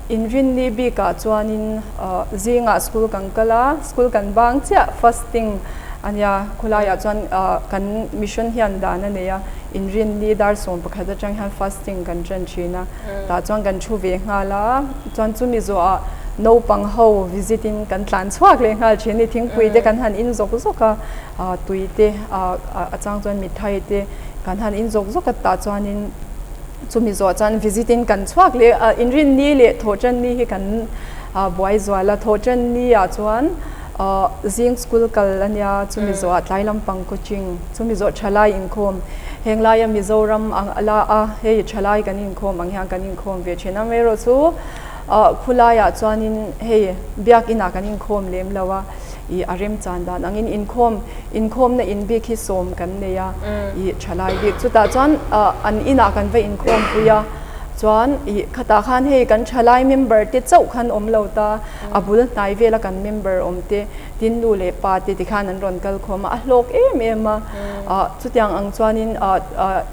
inrinni bikah chuanin ah zingah school kan kal a, school kan bang chiah fasting a nia. Khawlaiah chuan ah kan mission hian dan a nei a, inrinni dar 11 atang hian fasting kan tan thin a. Tah chuan kan thu ve nghal a, chuan chumi zawhah naupang ho visit in kan tlan chhuak leh nghal thin a ni. Thingpui te kan han in zawk zawk a, ah tui te ah a chang chuan mithai te kan han in zawk zawk a, tah chuanin chumi zawhah chuan visit in kan chhuak leh a, inrinni leh thawhtanni hi kan ah buai zual a, thawhtanni ah chuan ah zing school kal a nia, chumi zawhah tlai lampang coaching, chumi zawh thalai inkhawm. Heng laia Mizoram ang a la a, hei thalai kan inkhawm ang hian kan inkhawm ve thin a, amaherawhchu khulaiah chuanin hei biakinah kan inkhawm lem lo a, ih a remchan dan angin inkhawm inkhawmna in bik hi sawm kan nei a, ih thalai bik chutah chuan an inah kan va inkhawm pui a, chuan ih khatah khan hei kan thalai member te chauh khan awm lo ta, a bul hnai vela kan member awm te. Tin nu leh pa te tikhan an rawn kal khawm a, a hlawk em em a. Ah chutiang ang chuanin ah ah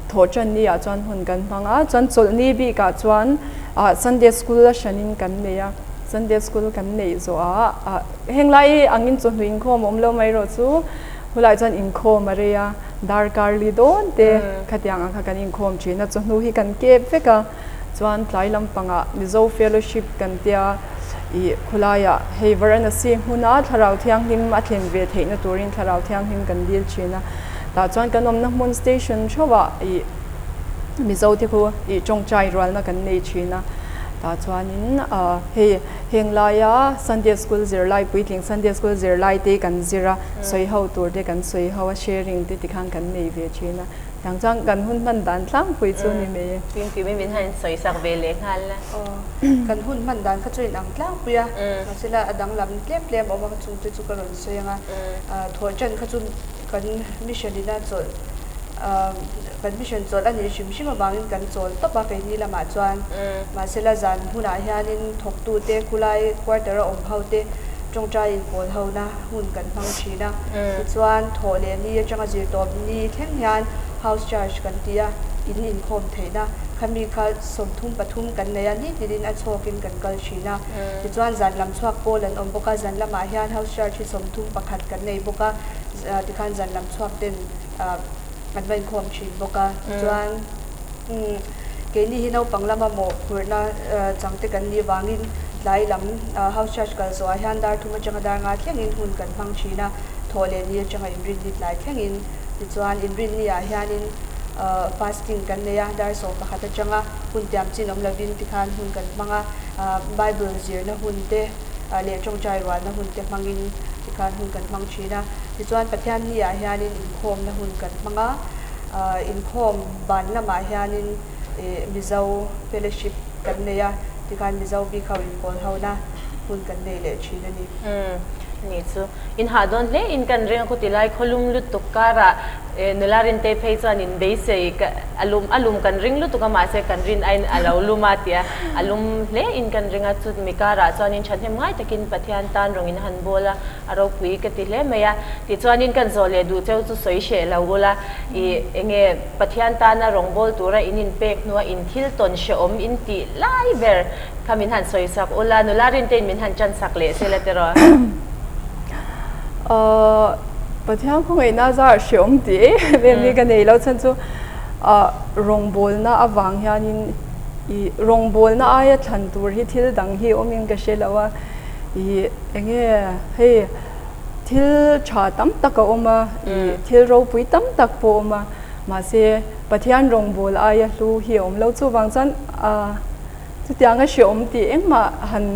thawhtan ni ah chuan hun kan hmang a, chuan chawlhni bikah chuan ah Sunday school a hranin kan nei a, Sunday school kan neih zawhah ah henglai angin chawhnu inkhawm a awm lo mai erawh chu hulaiah chuan inkhawm a rei a, darkar li dawn te khatiang ang kha kan inkhawm thin a, chawhnu hi kan kep vek a. Chuan tlai lampangah Mizo Fellowship kan tia ih khawlaiah hei Varanasi hmuna Thlarau Thianghlim a thlen ve theihna turin Thlarau Thianghlim kan dil thin a. Tah chuan kan awmna hmun station theuhah ih Mizo te khu ih tawngtai rualna kan nei thin a. Tah chuanin hei heng laia Sunday School zirlai puitling Sunday School zirlai te kan zir a, sawi ho tur te kan sawi ho a, sharing te tikhan kan nei ve thin a. Tiang chuan kan hun hman dan tlangpui chu ni mai e. Kimkimi min han sawi sak ve leh nghal la. Aw, kan hun hman dan kha chu inang tlangpui a, mahsela a danglam tlem tlem awm a, chungte chu ka rawn sawi ang a. Thawhṭan kha chu kan mission ina chawlh kan mission chawlh a nih hrim hrim avangin kan chawl tawp a keini lamah chuan mahsela zan hunah hianin thawktute khulai quarter a awm ho te tawngtai inpawl hona hun kan hmang thin a tichuan thawh leh ni atanga zir tawp ni thleng hian house church kan ti a in inkhawm theihna khami kha 33 kan nei a nitinin a chhawkin kan kal thin a tichuan zan lam chhuak pawl an awm bawk a zan lamah hian house church hi 31 kan nei bawk a. Tikhan zan lam chhuak ten an va inkhawm thin bawk a, tichuan keini hi naupang lama mawhphurhna chang te kan nih vangin tlai lam house church kal zawhah hian dar thum atanga dar nga thlengin hun kan hmang thin a, thawh leh ni atanga inrinni tlai thlengin. Tichuan inrinni ah hianin fasting kan nei a, dar 11 atanga hun tiam chin awm lovin tikhan hun kan hmang a, Bible zirna hun te leh tawngtai rualna hun te hmangin tikhan hun kan hmang thin a. Tichuan Pathian ni ah hianin inkhawmna hun kan hmang a, inkhawm ban lamah hianin Mizo fellowship kan nei a, tikhan Mizo bik ho inpawl hona hun kan nei leh thin a ni. Umm ni chu in hah dawn hle in kan ring a khuti lai khawlum lutuk karah nula Rintei phei chuan in beisei ka a lum a lum kan ring lutuk a mahse kan rin aiin a lo lum a tia a lum hle in kan ring a chutmi karah chuanin thahnem ngai takin Pathian tan rawng in han bawl a A ropui ka ti hle mai a, tichuanin kan zawh leh duh cheu chu sawi hreh lo ula, i enge Pathian tana rawngbâwl tura in inpek hnua in thil tawn hrehawm in tih lai ber kha min han sawi sak ula, nula rintein min han ṭan sak leh se la tiraw? Ahh Pathian khawngaihna zar hrehawm tih em em hi ka nei lo chhan chu ah rawngbâwlna avang hianin i rawngbâwlna aia thlan tur hi thil dang hi awmin ka hre lo a, i Enge hei thil tha tam tak a awm a, ih thil ropui tam tak pawh a awm a, mahse Pathian rawngbâwl aia hlu hi a awm lo. Chuvang chuan ah chutianga hrehawm tih engmah han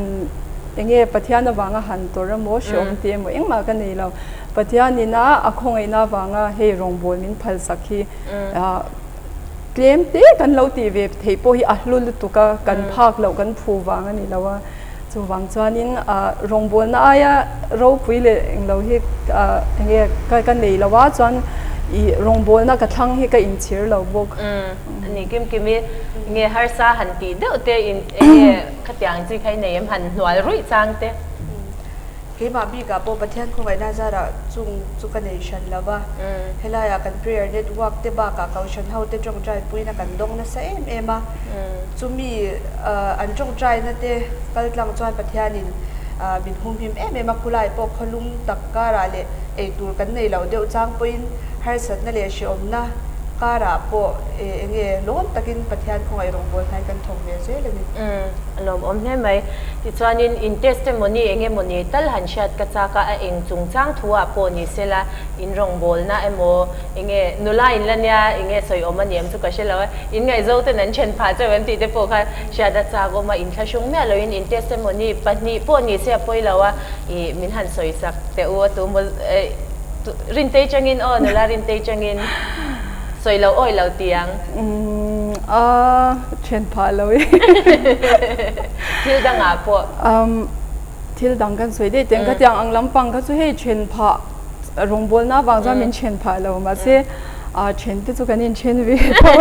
enge Pathian avanga han tawrh emaw hrehawm tih emaw engmah ka nei lo. Pathianina a khawngaihna avanga hei rawngbâwl min phalsak hi ah tlem te kan lo tih ve theih pawh hi a hlu lutuk a, kan phak loh kan phu vang a ni lo a. Chuvang chuanin rawngbawlna aia ropui leh englo hi enge ka nei lo a, chuan i rawngbawlna ka thlang hi ka inchhir lo bawk. Umm ani Kim Kimi nge harsa han tih deuh te in enge khatiang chi kha i nei em han hnual ruih chang te. Keimah bikah pawh Pathian khawngaihna zarah chung chu ka nei hran lo va, helaiah kan prayer network te bakah Kohhran hote tawngtai puina kan dawng nasa em em a, chumi an tawngtaina te kal tlang chuan Pathianin min humhim em em a, khulai pawh khawlum tak karah leh eitur kan nei loh deuh chang pawhin harsatna leh hrehawmna karah pawh enge lawm takin Pathian khawngaih rawngbâwl hnain kan thawk ve zel a ni. A lawmawm hle mai. Tichuanin in testimony eng emaw ni tal han hriat ka chak a, a eng chungchang thu-ah pawh ni sela, in rawngbawlna emaw enge nula in la nia enge sawi awm a ni em chu ka hre lo a, in ngaihzo ten an then phah chauh em tih te pawh kha hriat a chak awm a, in thlahrung miah loin in testimony pahnih pawh ni se a pawi lo a, ih min han sawi sak teh u a tu maw Rintei changin aw nula Rintei changin sawi lo awi lo ti ang. Umm a then phah lo e. Thil dangah pawh. Umm thil dang kan sawi daih teng khatiang ang lampang kha chu hei then phah rawngbawlna avang chuan min then phah lo mahse a then te chu kan inthen ve tho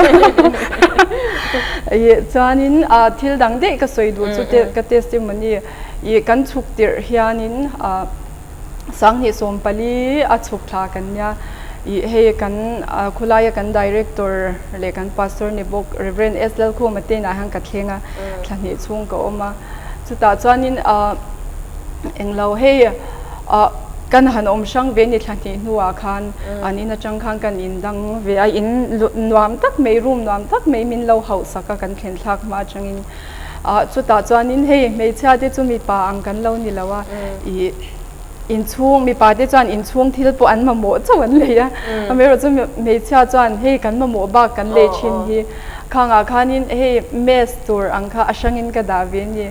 a. Ih chuanin a thil dang daih ka sawi duh chu ka testimony ih kan chhuk tirh hianin a. 2014 a chhuk thla kan nia ih hei kan khawlaia kan director leh kan pastor ni bawk Rev S Lalkhuma te inah hian ka thleng a thla hnih chhung ka awm a chutah chuanin ah englo hei ah kan han awm hrang ve ni thla hnih hnuah khan an in atang khan kan in dang ve a in nuam tak mai room nuam tak mai min lo hauh sak a kan thlen thlak hma atangin. Ah chutah chuanin hei hmeichhia te chu mipa ang kan lo ni lo a, ih inchhung mipa te chuan inchhung thil pawh an mamawh chauh an lei a, amaherawhchu hmeichhia chuan hei kan mamawh bak kan lei thin hi. Khangah khanin hei mess tur ang kha a hrangin ka dah ve a ni.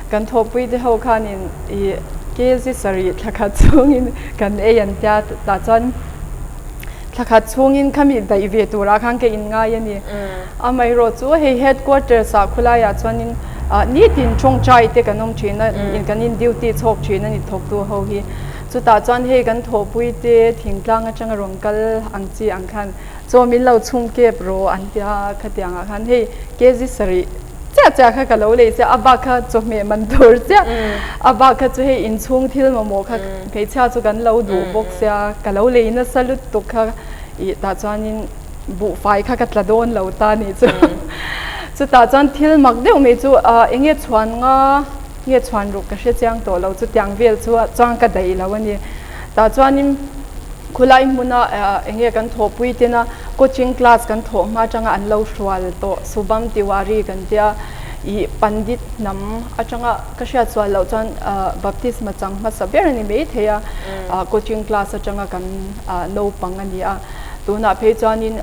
Kan thawhpui te ho khanin ih kg sarih thla khat chhungin kan ei an tia tah chuan thla khat chhungin khami daih ve turah khan ka inngai a ni. Amaherawh chu hei headquarters ah khulaiah chuanin nitin tawngtai te kan awm thin a, kan in duty chhawk thin a ni thawktu ho hi. Chutah chuan hei kan thawhpui te thingtlang atanga rawn kal ang chi ang khan Chaw min lo chhung kep rawh an ti a, khatiang ah khan hei kg sarih chiah chiah kha ka lo lei chiah, a bak kha chawhmeh man tur chiah, a bak kha chu hei inchhung thil mamawh kha hmeichhia chu kan lo duh bawk sia, ka lo lei nasa lutuk kha ih tah chuanin buhfai kha ka tla dawn lo ta nih chu. Chutah chuan thil mak deuh mai chu ah eng nge chhuan nga nge chhuan ruk ka hre chiang tawh lo chutiang vel chu chuan ka daih lo a ni. Tah chuanin khulai hmuna eng nge kan thawhpui tena coaching class kan thawh hma atanga an lo hrual tawh Subham Tiwari kan tia ih Pandit hnam atanga ka hriat sual loh chuan baptisma chang hmasa ber a ni maithei a, coaching class atanga kan naupang a ni a. Tunah phei chuanin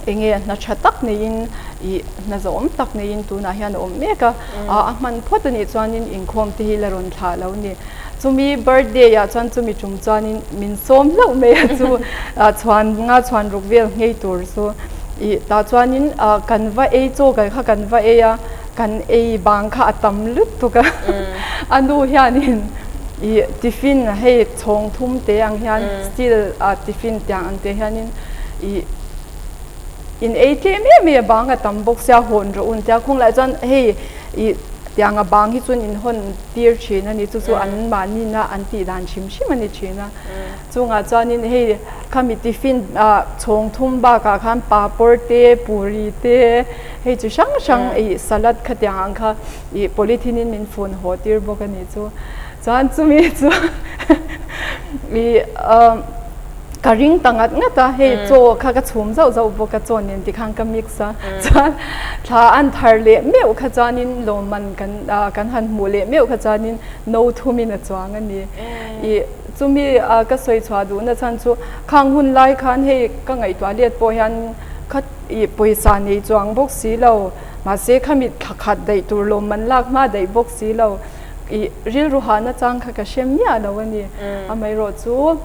eng nge hna tha tak neiin ih hna zawm tak neiin tunah hian a awm mek a, a hman phawt a nih chuanin inkhawm te hi la rawn thlah lo a ni. Chumi birthday ah chuan chumi tum chuanin min sawm hlauh mai a chu chhuan nga chhuan ruk vel nghei tur chu ih tah chuanin kan va ei chaw kan kha kan va ei a kan ei bang kha a tam lutuk a a nu hianin ih tiffin hei chhawng thum te ang hian steel ah tiffin tiang ang te hianin ih in ei tlem em em a bang a tam bawk sia hawn rawh un tia khawnglai chuan hei ih tiang a bang hi chuan in hawn tir thin a ni chu chu an mahni na an tih dan hrim hrim a ni thin a chungah chuanin hei khami tiffin ah chhawng thum bakah khan papawr te puri te hei chi hrang hrang ih salad khatiang ang kha ih polythene in min fun haw tir bawk a ni chu chuan chumi chu ih ah. Ka ring ta ngat ngat a, hei chaw kha ka chhum zauh zauh bawk a, chaw nen tikhan ka mix a, chuan thla an thar leh meuh kha chuanin lawmman kan kan han hmuh leh meuh kha chuanin no thumin a chuang a ni. Ih chumi ka sawi chhuah duhna chhan chu khang hun lai khan hei ka ngaihtuah let pawh hian kha ih pawisa nei chuang bawk si lo, mahse khami thla khat daih tur lawmman lak hma daih bawk si lo, ih rilru hahna chang kha ka hre miah lo a ni. Amaherawh chu.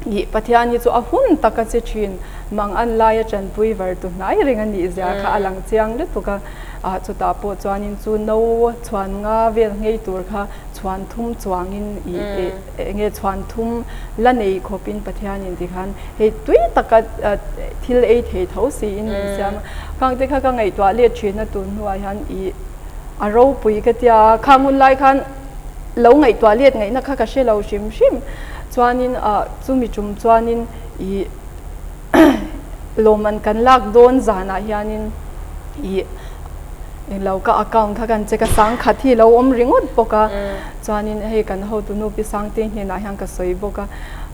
Ih, Pathian hi chu a hun tak a che thin, mang an laia tanpui var tu hnai reng a nih zia kha a lang chiang lutuk a, ah chutah pawh chuanin chu no chhuan nga vel nghei tur kha chhuan thum chuangin ih eng nge chhuan thum la nei khawpin Pathianin tikhan hei tui taka thil ei thei tho siin min siam a, khang te kha ka ngaihtuah let thin a tun hnuah hian ih a ropui ka tia a, khang hun lai khan. Lo ngaihtuah let ngaihna kha ka hre lo hrim hrim. Chuanin ah chumi tum chuanin ih lawmman kan lak dawn zanah hianin ih englo ka account kha kan check a sangkhat hi lo awm ringawt bawk a. Chuanin hei kan hotu nu Pi Sangte hnenah hian ka sawi bawk a.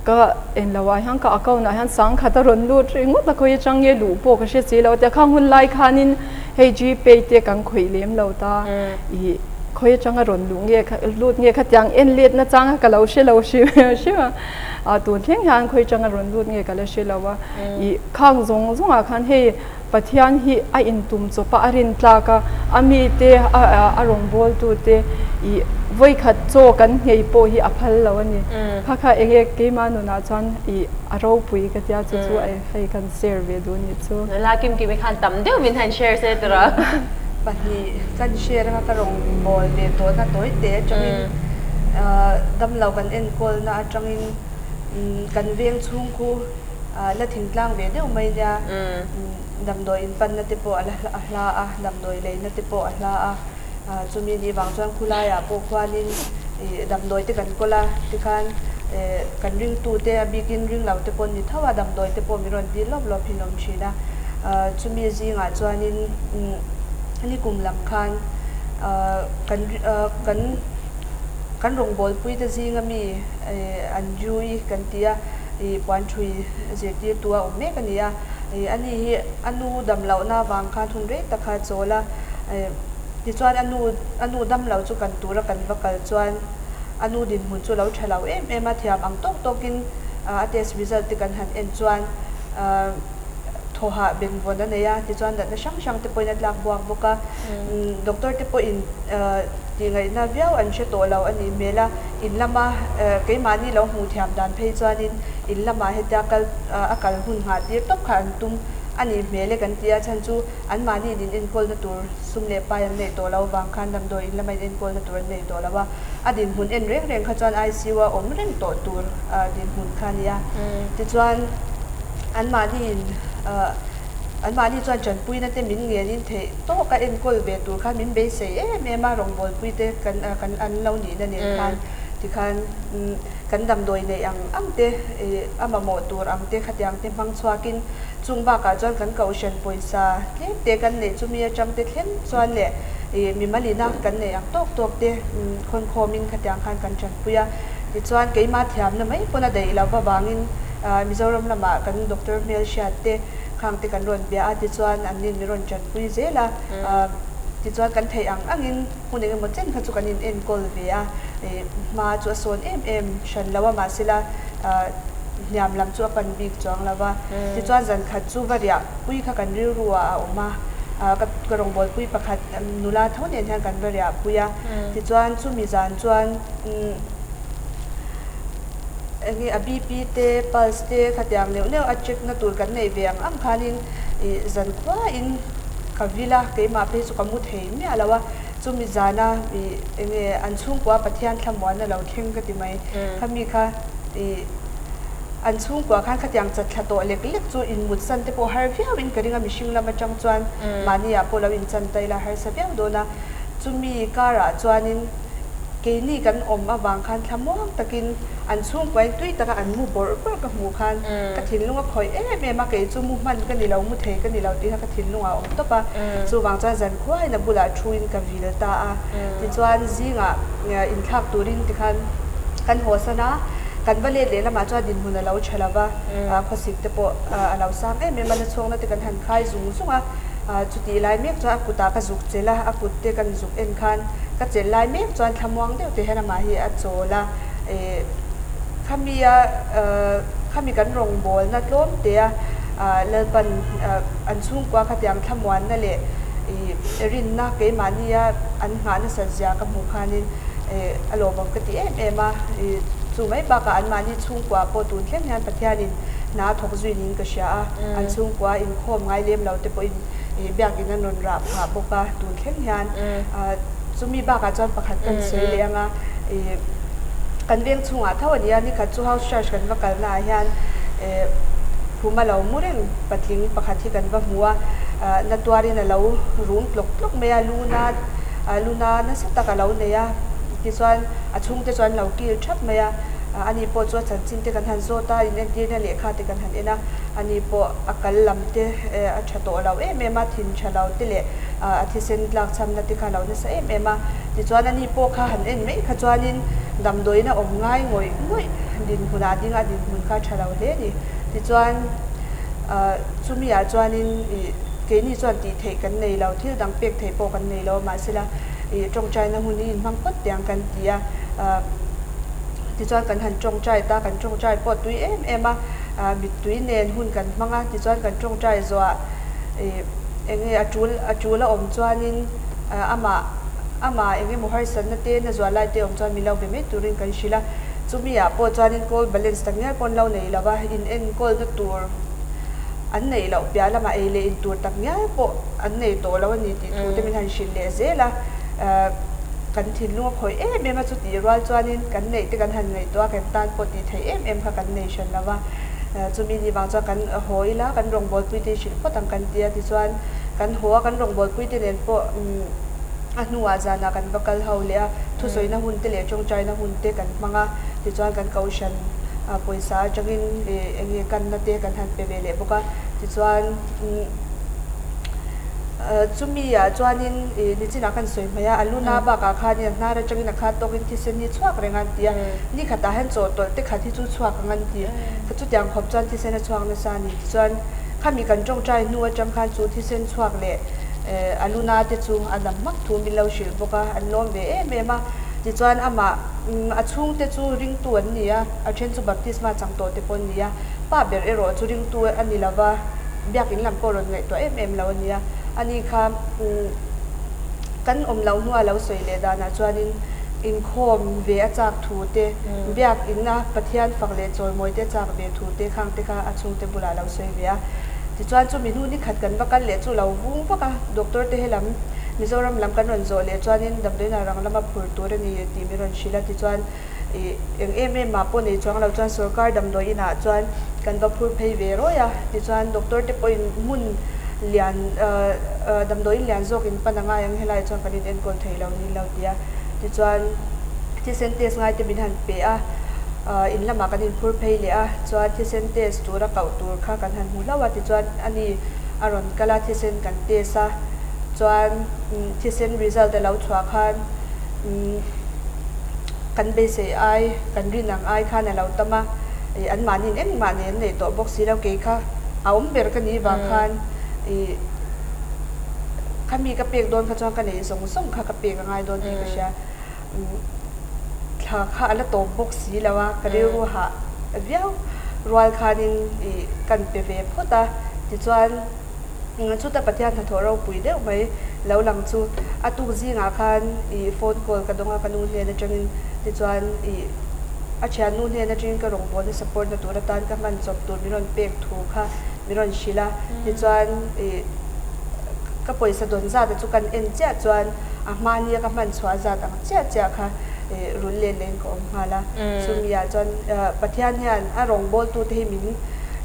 Ka englo ah hian ka account ah hian sangkhat a rawn lut ringawt a khawi atang nge luh pawh ka hre si lo a tia khang hun lai khanin hei Gpay te kan khawih lem lo ta ih Khawi atanga rawn luh nge kha lut nge khatiang en let na chang a ka lo hre lo hrim hrim a, ah tun thleng hian khawi atanga rawn lut nge ka la hre lo a, ih khang zawng zawng ah khan hei Pathian hi a intum chawp a, a rin tlak a, a mite a a rawngbâwl tute ih vawikhat chaw kan nghei pawh hi a phal lo a ni. Kha kha eng nge keimah nunah chuan ih a ropui ka tia chu chu hei kan share ve duh a nih chu. Nula Kimkimi khan tam deuh min han share se tura. Pahnih kan share anga ka rawn bawl ve tawhna tawi te atangin damlo kan enkawlna atangin kan veng chhung khu la thingtlang ve deuh mai nia damdawi inpanna te pawh a hla a damdawi leina te pawh a hla a chumi nih vang chuan khulaiah pawh khuanin ih damdawi te kan kawl a tikhan kan ringtute a bikin ringlo te pawh an ni tho a damdawi te pawh min rawn dil lawp lawp hi an awm thin a. Chumi zingah chuanin nikum lam khan kan kan kan rawngbawlpui te zinga mi an Jew-i kan ti a, ih puanthui zirtirtu a awm mek a ni a, ih ani hi a nu dam lohna avang khan hun rei tak kha a chawl a, tichuan a nu a nu dam lo chu kan tura kan va kal chuan a nu dinhmun chu lo tha lo em em a, thiam ang tawk tawkin a test result te kan han en chuan. Thawhah benvawn a nei a, tichuan natna hrang hrang te pawhin a tlak buak bawk a. Doctor te pawhin tihngaihna viau an hre tawh lo a nih hmel a, in lama keimahni lo hmuh thiam dan phei chuanin in lamah hetia kal a kal hun nghah tir tawp kha an tum a nih hmel e kan ti a, chhan chu anmahni in inenkawlna tur sum leh pai an neih tawh lo vang khan damdawi in lama inenkawlna tur an nei tawh lo a, a dinhmun en reng reng kha chuan ICU a awm reng tawh tur dinhmun kha a ni a, tichuan. Anmahniin anmahni chuan tanpuina te min ngenin theih tawk a enkawl ve tur khan min beisei em em a, rawngbawlpui te kan kan an lo nihna nen khan tikhan kan damdawi neih ang ang te a mamawh tur ang te khatiang te hmang chhuakin chung bakah chuan kan kohhran pawisa tlem te kan neih chumi atang te thleng chuan leh mimalina kan neih ang tawk tawk te khawnkhawmin khatiang khan kan tanpui a. Tichuan keimah thiamna mai pawn a daih loh avangin Mizoram lamah kan doctor hmelhriat te khang te kan rawn bia a, tichuan an nin min rawn tanpui zel a, tichuan kan theih ang angin hmun eng emaw chen kha chu kan in enkawl ve a, hma chu a sawn em em hran lo a, mahsela hniam lam chu a pan bik chuang lo va, tichuan zan khat chu va riah pui kha kan rilru ah a awm a, ka rawngbawlpui pakhat nula tho nen hian kan va riah pui a, tichuan chumi zan chuan. Enge a BP te, pulse te khatiang neuh neuh a check na tur kan neih ve ang ang khanin ih zan khuain ka vil a, keimah phei chu ka mu thei miah lo a, chumi zana ih enge an chhungkua Pathian thlamuanna lo thleng ka ti mai, khami kha ih an chhungkua khan khatiang chat thla tawh lek lek chu inmutsan te pawh har viauin ka ring a, mihring lam atang chuan mahni ah pawh lo inchan ta ila harsa viau dawn a, chumi karah chuanin. Keini kan awm avang khan thlamuang takin an chhungkuain tui taka an mu bawrh bawrh ka hmuh khan ka thinlung a khawih em em a, kei chu mu hman ka ni lo, mu thei ka ni lo tih kha ka thinlung ah a awm tawp a. Chuvang chuan zankhuain a bulah thuin ka vil ta a. Tichuan zingah inthlak turin tikhan kan hawsan a, kan va let leh lamah chuan dinhmun a lo tha lo va, khawsik te pawh a lo sang em em a, na chhawngna te kan han khai zung zung a. Chutih lai mek chuan a kutah ka zuk chelh a, a kut te kan zuk en khan Ka chelh lai mek chuan thlamuang deuh te hian amah hi a chawl a, ih khami a khami kan rawngbawlna tlawm te a Lalpan an chhungkua khatiang thlamuanna leh ih rinna keimahnia an nghah nasat zia ka hmuh khanin ih a lawmawm ka ti em em a, ih chu mai bakah anmahni chhungkua pawh tun thleng hian Pathianin hna a thawk zui niin ka hria a, an chhungkua inkhawm ngai lem lo te pawhin ih biakin an rawn rah phah bawk a tun thleng hian chumi bakah chuan pakhat kan sawi leh ang a ih kan veng chhungah tho a ni a nikhat chu house church kan va kalna ah hian ih khuma lo mu reng patling pakhat hi kan va hmu a na tuarin a lo rum tlawk tlawk mai a luna luna nasa tak a lo nei a tichuan a chhungte chuan an lo kil thap mai a ani pawh chu a chanchin te kan han zawt a inentirna lehkha te kan han en a ani pawh a kal lam te a tha tawh lo em em a, thin tha lo te leh a thisen tlak chhamna te kha a lo nasa em em a. Tichuan ani pawh kha han en mai kha chuanin damdawiin a awm ngai ngawih ngawih dinhmunah a ding a, dinhmun kha a tha lo hle a ni. Tichuan chumi ah chuanin ih keini chuan tih theih kan nei lo, thil dang pek theih pawh kan nei lo a, mahsela ih tawngtaina hun hi inhmang phawt teh ang kan ti a. Tichuan kan han tawngtai ta, kan tawngtai pawh tui em em a. Mittui nen hun kan hmang a, tichuan kan tawngtai zawhah ih eng nge a tul a tul a awm chuanin amah amah eng emaw harsatna te na zual lai te awm chuan min lo be mai turin kan hrilh a, chumi ah pawh chuanin call balance tak ngial pawh an lo nei lo va, in enkawlna tur an neih loh piah lamah ei leh in tur tak ngial pawh an nei tawh lo a ni tih thu te min han hrilh leh zel a. Kan thinlung a khawih em em a, chutih rual chuanin kan neih te kan han ngaihtuah a, kan tan pawh tih theih em em kha kan nei hran lo va. Chumi ni vang chuan kan haw ila, kan rawngbawlpui te hi hrilh phawt ang kan ti a, tichuan kan haw a, kan rawngbawlpui te nen pawh a hnuah zanah kan va kal ho leh a, thusawina hun te leh tawngtaina hun te kan hmang a, tichuan kan kohhran pawisa atangin eng nge kanna te kan han pe ve leh bawk a, tichuan. Chumi ah chuanin ih nichinah khan sawi hmai a, a luna bakah khanin a hnar atangin a khat tawkin thisen hi chhuak reng a an ti a, ni khatah hian chawhtawlh te khat hi chu chhuak ang an ti a, chutiang khawp chuan thisen a chhuak nasa a ni. Tichuan khami kan tawngtai hnu atang khan chu thisen chhuak leh a luna te chu a dam hmak thu min lo hrilh bawk a, an lawm ve em em a. Tichuan amah a chhungte chu ringtu an ni a, a then chu baptisma chang tawh te pawh an ni a, pa ber erawh chu ringtu a ni lova. Biakin lam pawh rawn ngaihtuah em em lo a nia. Ani kha kan awm loh hnua lo sawi leh danah chuanin inkhawm ve a chak thu te, biakina Pathian fak leh chawimawi te chak ve thu te khang te kha a chhungte bulah lo sawi ve a. Tichuan chumi hnu ni khat kan va kal leh chu lo vung vak a, doctor te helam Mizoram lam kan rawn zawh leh chuanin damdawiinah rang lama phur tur a ni tih min rawn hrilh a, tichuan ih eng em em mah pawh nei chuang lo chuan sorkar damdawi inah chuan kan va phur phei ve rawi a, tichuan doctor te pawhin hmun lian damdawi in lian zawkin pan a ngai ang helaiah chuan kan in enkawl thei lo ni lo ti a, tichuan thisen test ngai te min han pe a, in lamah kan in phur phei leh a, chuan thisen test tura koh tur kha kan han hmu hlauh a, tichuan ani a rawn kal a thisen kan test a, chuan thisen result a lo chhuah khan. Kan beisei ai, kan rin ang ai khan a lo tam a, ih anmahniin engmah nei an neih tawh bawk si lo, kei kha a awm ber ka nih vang khan ih khami ka pek dawn kha chuan ka neih zawng zawng kha ka pek a ngai dawn tih ka hria. Thla kha a la tawp bawk si lo a, ka rilru hah viau rual khanin ih kan pe ve phawt a, tichuan. Chuta Pathian hnathawh ropui deuh mai lo lang chu a tuk zingah khan ih phone call ka dawng a, ka nu hnen atangin tichuan ih a thiannu hnen atangin ka rawngbawlna support na tur atan ka hman chawp tur min rawn pek thu kha min rawn hrilh a, tichuan ih ka pawisa dawn zat a chu kan en chiah chuan a hmahnia ka hman chhuah zat ang chiah chiah kha ih rul let lehin ka awm nghal a, chumi ah chuan Pathian hian a rawngbawltute hi min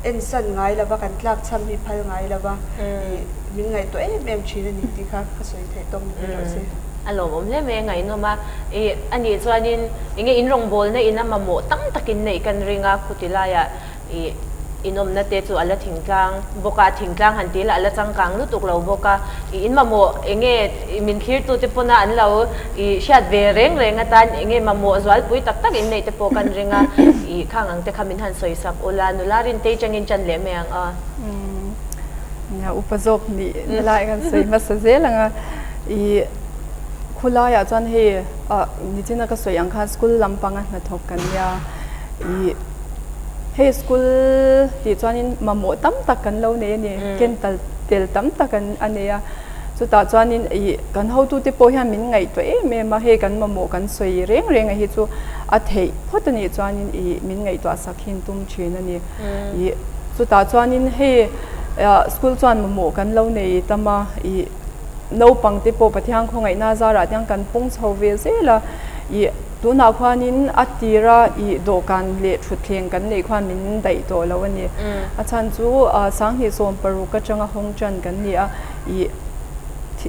ensan ngai lova kan tlak chham hi phal ngai lova ih min ngaihtuah em em thin a ni tih kha ka sawi theih tawk ni rawh se. A lawmawm hle mai a ngaihnawm a, ih a nih chuanin enge in rawngbawlna in a mamawh tam takin neih kan ring a, khuti laiah ih inawmna te chu a la thingtlang bawk a, thingtlang han tih lah a la changkang lutuk lo bawk a, ih in mamawh enge min thlirtute pawna an lo ih hriat ve reng reng atan enge mamawh zualpui tak tak in neih te pawh kan ring a, ih khang ang te kha min han sawi sak ula, nula Rintei changin chan leh mai ang a. Nia upa zawk nih na lai kan sawi hmasa zel ang a, ih khulaiah chuan hei ah nichina ka sawi ang khan school lampanga hnathawk kan nia ih hei school tih chuanin mamawh tam tak kan lo nei a ni, ken tal tel tam tak an a nei a. Chutah chuanin ih kan hotute pawh hian min ngaihtuah em em a, hei kan mamawh kan sawi reng reng a hi chu a theih phawt a nih chuanin ih min ngaihtuah sak hin tum thin a ni. Ih chutah chuanin hei school chuan mamawh kan lo nei tam a, ih naupang te pawh Pathian khawngaihna zarah te hian kan pung chho ve zel a, ih tunah khuanin a tira ih dawhkan leh thutthleng kan neih khuan min daih tawh lo a ni. A chhan chu sanghnih 16 atanga hawng tan kan ni a. Ih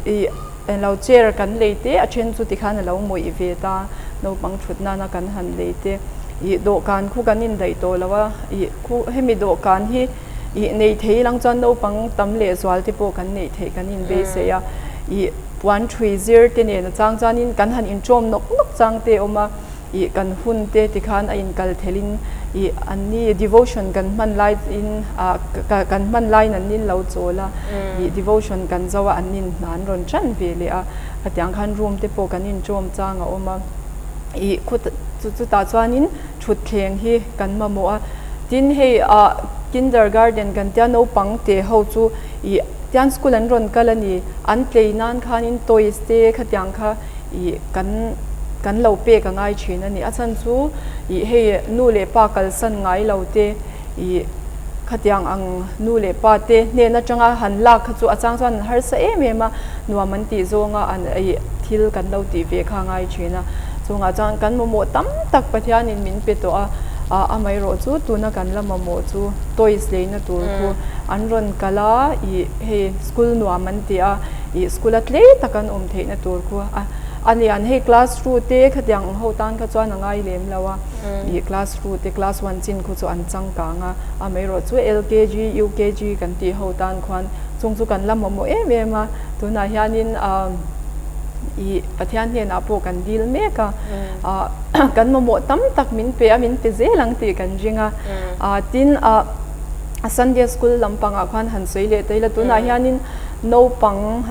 ih englo chair kan lei te a then chu tikhan a lo mawih ve ta naupang thut nana kan han lei te ih dawhkan khu kan indaih tawh lo a ih khu hemi dawhkan hi ih nei thei lang chuan naupang tam leh zual te pawh kan neih theih kan inbeisei a ih puan thui zir te nen a chang chuanin kan han inṭawm nawk nawk chang te a awm a. Ih kan hun te tikhan a inkal thelhin ih anni devotion kan hman lai in ah kan hman laiin an nin lo chawl a, ih devotion kan zo a an nin hna an rawn tan ve leh a, khatiang khan room te pawh kan inṭawm chang a awm a, ih khut chutah chuanin thutthleng hi kan mamawh a, tin hei ah kindergarten kan tia naupang te ho chu ih tian school an rawn kal a ni, an tlei nan khanin toys te khatiang kha. Ih kan kan lo pek a ngai thin a ni. A chhan chu ih hei nu leh pa kalsan ngai lo te ih khatiang ang nu leh pa te hnen atanga han lak kha chu a chang chuan an harsa em em a, nuam an tih zawnga an ih thil kan lo tih ve kha a ngai thin a. Chungah chuan kan mamawh tam tak Pathianin min pe tawh a, ah amaherawh chu tuna kan la mamawh chu toys leina tur khu an rawn kal a ih hei school nuam an ti a. Ih school a tlei tak an awm theihna tur khu a a lian hei class two te khatiang ang ho tan kha chuan a ngai lem lo a ih class two te class one chin khu chu an changkang a amaherawh chu LKG UKG kan tih ho tan khuan chung chu kan la mamawh em em a tunah hianin ah ih Pathian hnenah pawh kan dil mek a ah kan mamawh tam tak min pe a min pe zel ang tih kan ring a ah tin ah Sunday school lampangah khuan han sawi leh ta ila tunah hianin. Naupang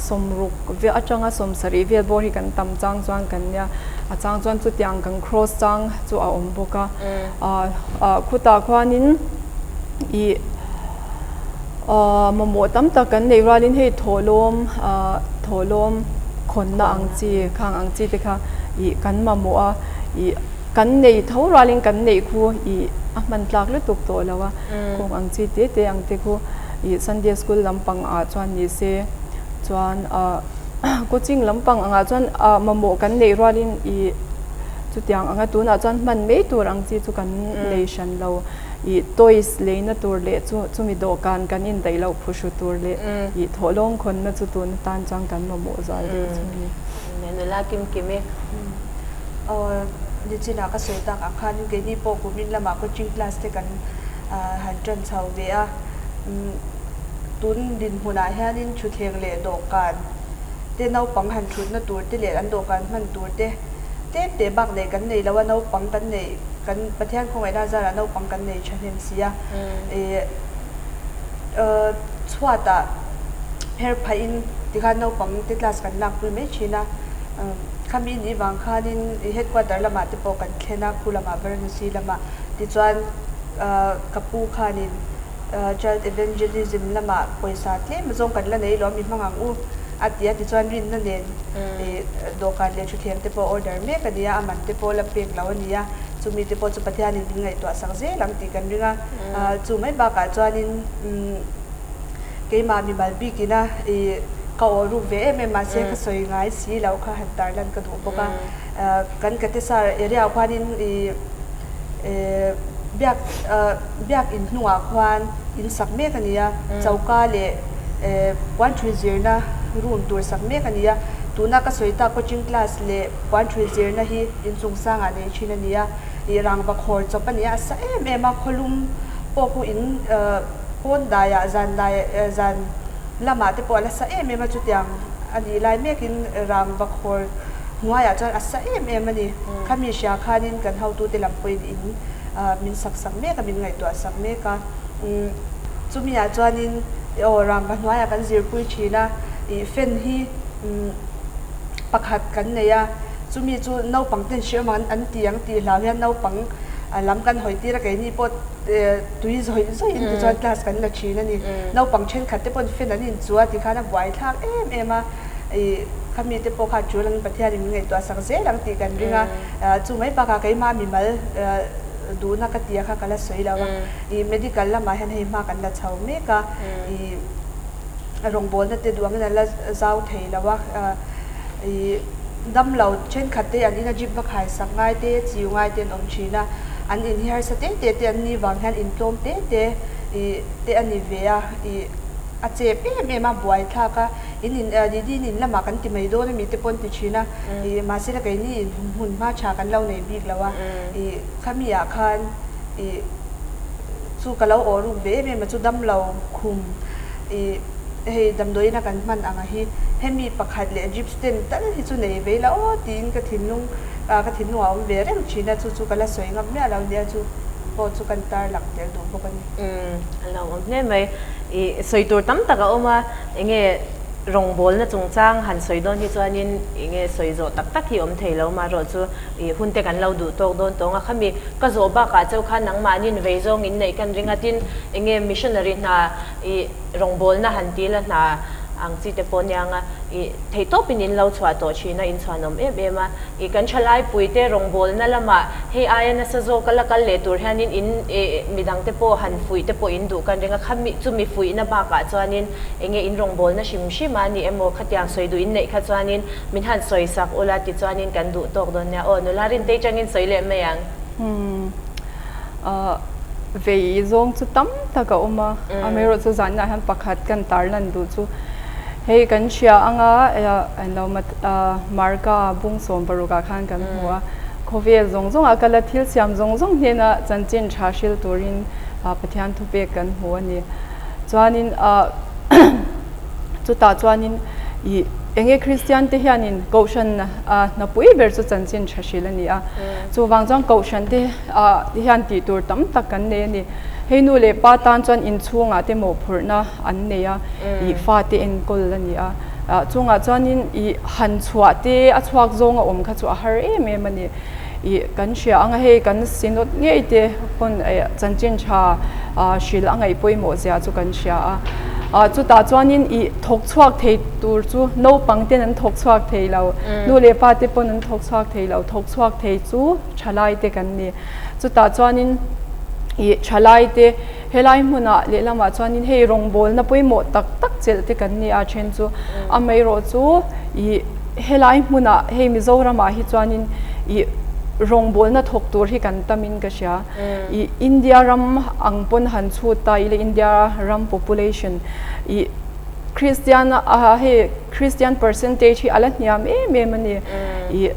sawmruk vel atanga 70 vel bawr hi kan tam chang chuan kan nia, a chang chuan chutiang kan cross chang chu a awm bawk a. Khutah khuanin ih Mamawh tam tak kan neih rualin hei thawhlawm thawhlawm khawnna ang chi khang ang chi te kha ih kan mamawh a ih kan nei tho rualin kan neih khu ih a hman tlak lutuk tawh lo a khawng ang chi te te ang te khu ih Sunday school lampang ah chuan ni se chuan coaching lampang angah chuan mamawh kan neih rualin ih chutiang anga tunah chuan hman mai tur ang chi chu kan nei hran lo. Ih toys leina tur leh chu chumi dawhkan kan indaih loh phuhru tur leh ih thawhlawm khawnna chu tun atan chuan kan mamawh zual deuh chu a ni. Nula kim kim e. Aw nichinah ka sawi tak ang khanin keini pawh kumin lamah coaching class te kan han tan chho ve a, tun dinhmunah hianin thutthleng leh dawhkan te naupang han thutna tur te leh an dawhkan hman tur te tlem te bak neih kan nei lo a, naupang kan neih Kan Pathian khawngaihna zarah naupang kan nei thahnem si a, ih chhuatah pher phahin tikhan naupang te class kan lakpui mai thin a, khami nih vang khanin headquarter lamah te pawh kan thlen a, khu lamah Varanasi lamah tichuan ka pu khanin Child Evangelism lamah pawisa tlem zawng kan la nei lo a mi hmang ang u a ti a, tichuan rinna nen dawhkan leh thutthleng te pawh order mek a ni a, a man te pawh la pek lo a ni a, chumi te pawh chu Pathianin min ngaihtuah sak zel ang tih kan ring a, chu mai bakah chuanin keimah mimal bikina ih ka aw ruk ve em em mahse ka sawi ngai si loh kha han tarlan ka duh bawk a, kan Katesar area ah khuanin ih biak biak in hnungah khuan in sak mek a ni a, choka leh puanṭhui zirna room tur sak mek a ni a, tuna ka sawi tak coaching class leh puanṭhui zirna hi inchung sangah nei thin a ni a, ih rangva khawr chawp a ni a, a sa em em a, khawlum pawh khu in pawn daiah zan dai zan lamah te pawh a la sa em em a, chutiang a nih lai mekin rangva khawr hnuaiah chuan a sa em em a ni, khami hria khanin kan hotute lam pawhin in min sak sak mek a, min ngaihtuah sak mek a. Chumi ah chuanin aw rangva hnuaiah kan zirpui thin a, ih fan hi pakhat kan nei a, chumi chu naupang ten hre awm ang an ti ang tih hlau hian naupang lam kan hawi tir a, keini pawh tui zawih zawihin tichuan class kan la thin a ni. Naupang thenkhat te pawn fan an inchu a tikhan a buaithlak em em a, ih khami te pawh kha tul angin Pathianin min ngaihtuah sak zel ang tih kan ring a, chu mai bakah keimah mimal duhna ka tia kha ka la sawi lo a, ih medical lamah hian hei hma kan la chho mek a, ih rawngbawlna te duh angin an la zau thei lo a, ih damlo thenkhat te an ina jeep va khai sak ngai te chiu ngai te an awm thin a, an in hi harsa te te te an ni vang hian intlawm te te ih te a ni ve a, ih a chep em em a buaithlak a. In in Didi in in lamah kan ti mai dawn a mi te pawn ti thin a, ih mahse la keini in hmun hma tha kan lo nei bik lo a, ih khami ah khan ih chu ka lo aw ruk ve em em a chu damlo khum ih hei damdawiin a kan hman ang a hi hemi pakhat leh jeep stand tal hi chu nei ve ila aw tiin ka thinlung ka thinlung ah a awm ve reng thin a chu chu ka la sawi ngam miah lo nia chu pawh chu kan tar lang tel duh bawk a ni. Umm a lo awm hle mai ih sawi tur tam tak a awm a. Enge rawngbawlna chungchang han sawi dawn hi chuanin enge sawi zawh tak tak hi awm thei lo marawh chu ih hun te kan lo duh tawk dawn tawng a, khami ka zawh bakah chauh khan nangmahnin vei zawng in neih kan ring a, tin enge missionary hna ih rawngbawlna han ti la hna ang chi te pawh aniang a, ih theihtawpin in lo chhuah tawh thin a, in chhuanawm em em a. I kan thalaipui te rawngbawlna lamah hei aia nasa zawka la kal leh tur hianin in midang te pawh han fuih te pawh in duh kan ring a, khami chumi fuihna bakah chuanin enge in rawngbawlna hrim hrim a ni emaw khatiang sawi duh in neih kha chuanin min han sawi sak ula tichuanin kan duh tawk dawn nia aw nula Rintei changin sawi leh mai ang. Umm vei zawng chu tam tak a awm a, amaherawhchu chu zanah hian pakhat kan tarlan duh chu hei kan hria anga englo Marka bung 16 ah khan kan hmu a, khawvel zawng zawngah kala thil siam zawng zawng hnena chanchin tha hril turin Pathian thupek kan hmu a ni. Chuanin chutah chuanin ih enge Kristian te hianin Kohhran hnapui ber chu chanchin tha hril a ni a, chuvang chuan Kohhran te hian tih tur tam tak kan nei a ni. Hei nu leh pa tan chuan inchhungah te mawhphurhna an nei a, ih fate enkawl a ni a. Chungah chuanin ih han chhuah te a chhuak zawng a awm kha chu a har em em a ni. Ih kan hria ang a, hei kan Synod ngei te pawn chanchin tha hrilh a ngaih pawimawh zia chu kan hria a. Chutah chuanin ih thawk chhuak thei tur chu naupang ten an thawk chhuak thei lo, nu leh pa te pawn an thawk chhuak thei lo, thawk chhuak thei chu thalai te kan ni. Chutah chuanin ih thalai te helai hmunah lehlamah chuanin hei rawngbawlna pawimawh tak tak chelh te kan ni a, then chu amaherawh chu ih Helai hmunah hei Mizoramah hi chuanin ih rawngbawlna thawk tur hi kan tamin ka hria. Ih India ram ang pawn han chhut ta ila India ram population ih Kristian a hei Kristian percentage hi a la hniam em em a ni. Ih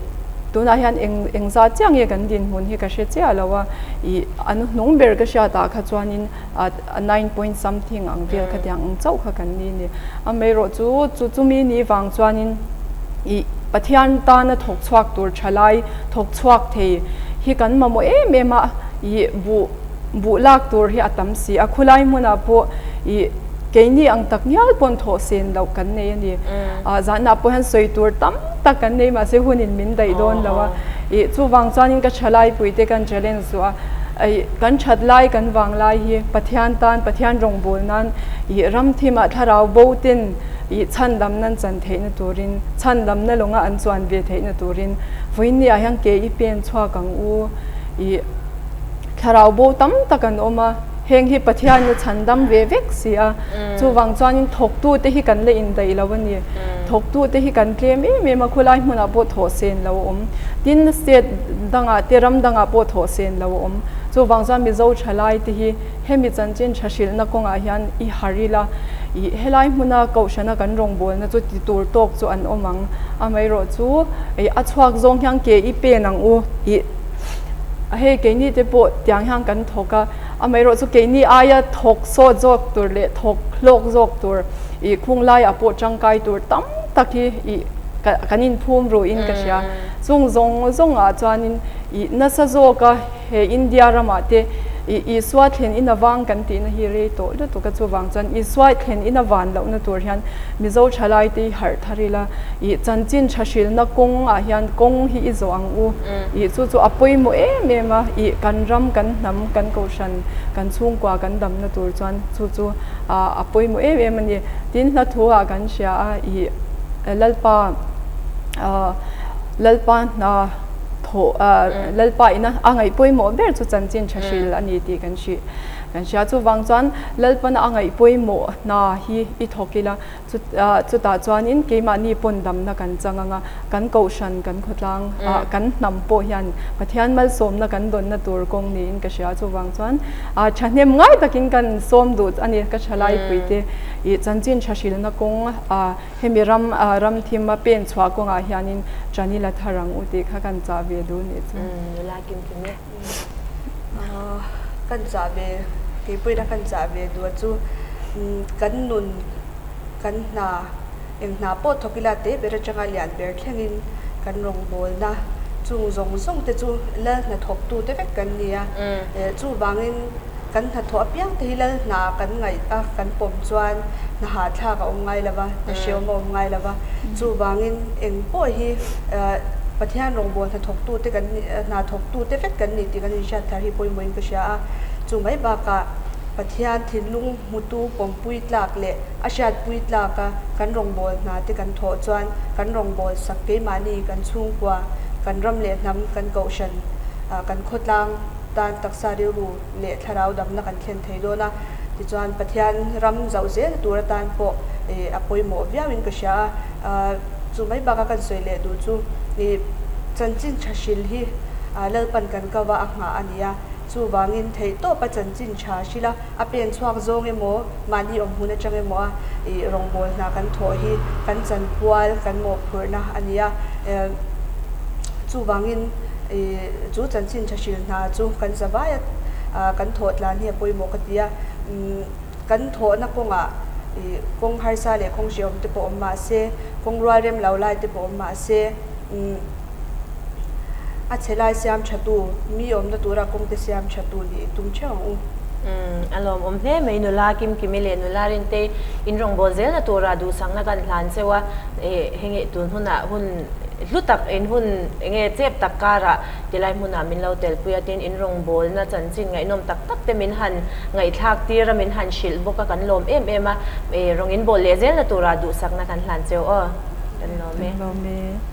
tunah hian eng engzat chiah nge kan dinhmun hi ka hre chiah lo a. Ih a hnuhnung ber ka hriatah kha chuanin a nine point something ang vel khatiang ang chauh kha kan ni a ni. Amaherawh chu chu chumi ni vang chuanin ih Pathian tana thawk chhuak tur thalai thawk chhuak thei hi kan mamawh em em a, ih buh buh lak tur hi a tam si a, khulai hmunah pawh ih keini ang tak ngial pawn thawh sen loh kan nei a ni. Ah zanah pawh hian sawi tur tam tak kan nei mahse hunin min daih dawn lo a, ih chuvang chuanin ka thalai puite kan challenge zuah a. Ih kan that lai kan vang lai hi Pathian tan Pathian rawngbâwl nan ih ram thimah thlarau bo ten ih chhandam nan chan theihna turin chhandamna lawnga an chuan ve theihna turin vawiinni ah hian ke i pen chhuak ang u ih thlarau bo tam tak an awm a heng hi Pathian a chhandam ve vek si a chuvang chuanin thawktu te hi kan la indaih lo a ni thawktu te hi kan tlem em em a khulai hmunah pawh thawh sen lo a awm tin state dangah te ram dangah pawh thawh sen lo a awm. Chuvang chuan Mizo thalai te hi hemi chanchin tha hrilhna kawngah hian i har ila, ih helai hmuna kohhrana kan rawngbawlna chu ti tur tawk chu an awm ang. Amaherawh chu ih a chhuak zawng hian ke i pen ang u ih hei keini te pawh tiang hian kan thawk a, amaherawh chu keini aia thawk sawt zawk tur leh thawk hlawk zawk tur ih khung laiah pawh tangkai tur tam tak hi ih kan inphum ruin ka hria. Chung zawng zawngah chuanin ih nasa zawka he India ramah te ih Isua thlen in a vang kan tihna hi rei tawh lutuk a, chuvang chuan Isua thlen in a van lohna tur hian Mizo thalai te hi harh thar ila ih chanchin tha hrilna kawngah hian kawng hi i zawh ang u ih chu chu a pawimawh em em a, ih kan ram kan hnam kan kohhran kan chhungkua kan damna tur chuan chu chu a pawimawh em em a ni. Tin hla thu ah kan hria a ih Lalpa. Lalpa hna thawh Lalpa ina a ngaih pawimawh ber chu chanchin tha hril a ni tih kan hrih kan hria. Chuvang chuan Lalpana a ngaih pawimawh hna hi i thawk ila chutah chuanin keimahni pawn damna kan chang ang a, kan kohhran kan khawtlang kan hnam pawh hian Pathian malsawmna kan dawnna tur kawng niin ka hria. Chuvang chuan thahnem ngai takin kan sawm duh a ni ka thalaipui te ih chanchin tha hrilna kawng Hemi ram ram thim a pen chhuah kawngah hianin ṭan i la thar ang u tih kha kan chah ve duh nih chu. Nula kim kim e. Kan chah ve, keipawhin a kan chah ve duh a chu kan nun, kan hna, eng hna pawh thawk ila te ber atanga lian ber thlengin kan rawngbawlna chung zawng zawng te chu lal hnathawktu te vek kan ni a. Chuvangin Kan hnathawh apiang te hi lal hna kan ngaih a, kan pawm chuan hna hahthlak a awm ngai lo va, hna hreawm a awm ngai lo va. Chuvangin eng pawh hi Pathian rawngbâwl hnathawktute kan nih, hna thawktute vek kan nih tih kan inhriat thar hi pawimawhin ka hria a. Chu mai bakah Pathian thinlung hmutu pawmpui tlak leh a hriatpui tlaka kan rawngbâwl hna te kan thawh chuan kan rawngbâwl sak keimahni, kan chhungkua, kan ram leh hnam, kan kohhran, kan khawtlang, tan taksa rilru leh thlarau damna kan thlen thei dawn a, tichuan Pathian ram zauh zel tur atan pawh a pawimawh viauin ka hria a, chu mai baka kan sawi leh duh chu ih chanchin tha hril hi Lalpan kan kau a a nghah a ni a, chuvangin theihtawpa chanchin tha hril a, a pen chhuak zawng emaw mahni awm hmun atang emaw a ih rawngbâwl hna kan thawh hi kan chanpual kan mawhphurhna a ni a, chuvangin ih chu chanchin tha hril hna chu kan zavai a kan thawh tlan hi a pawimawh ka ti a, kan thawhna kawngah ih kawng harsa leh kawng hrehawm te pawh awm mah se, kawng rual rem lo lai te pawh awm mah se. A chhe lai siam tha tu, mi awmna tura kawngte siam tha tu nih tum theuh ang u. A lawmawm hle mai nula Kimkimi leh nula Rintei in rawngbâwl zelna tura duhsakna kan hlan cheu a, heng tun hunah hun hlu tak in hun enge chep tak karah tilai hmunah min lo telpui a, tin in rawngbawlna chanchin ngaihnawm tak tak te min han ngaihthlak tir a, min han hrilh bawk a, kan lawm em em a, rawng in bawl leh zelna turah duhsakna kan hlan cheu aw, kan lawm e. Kan lawm e.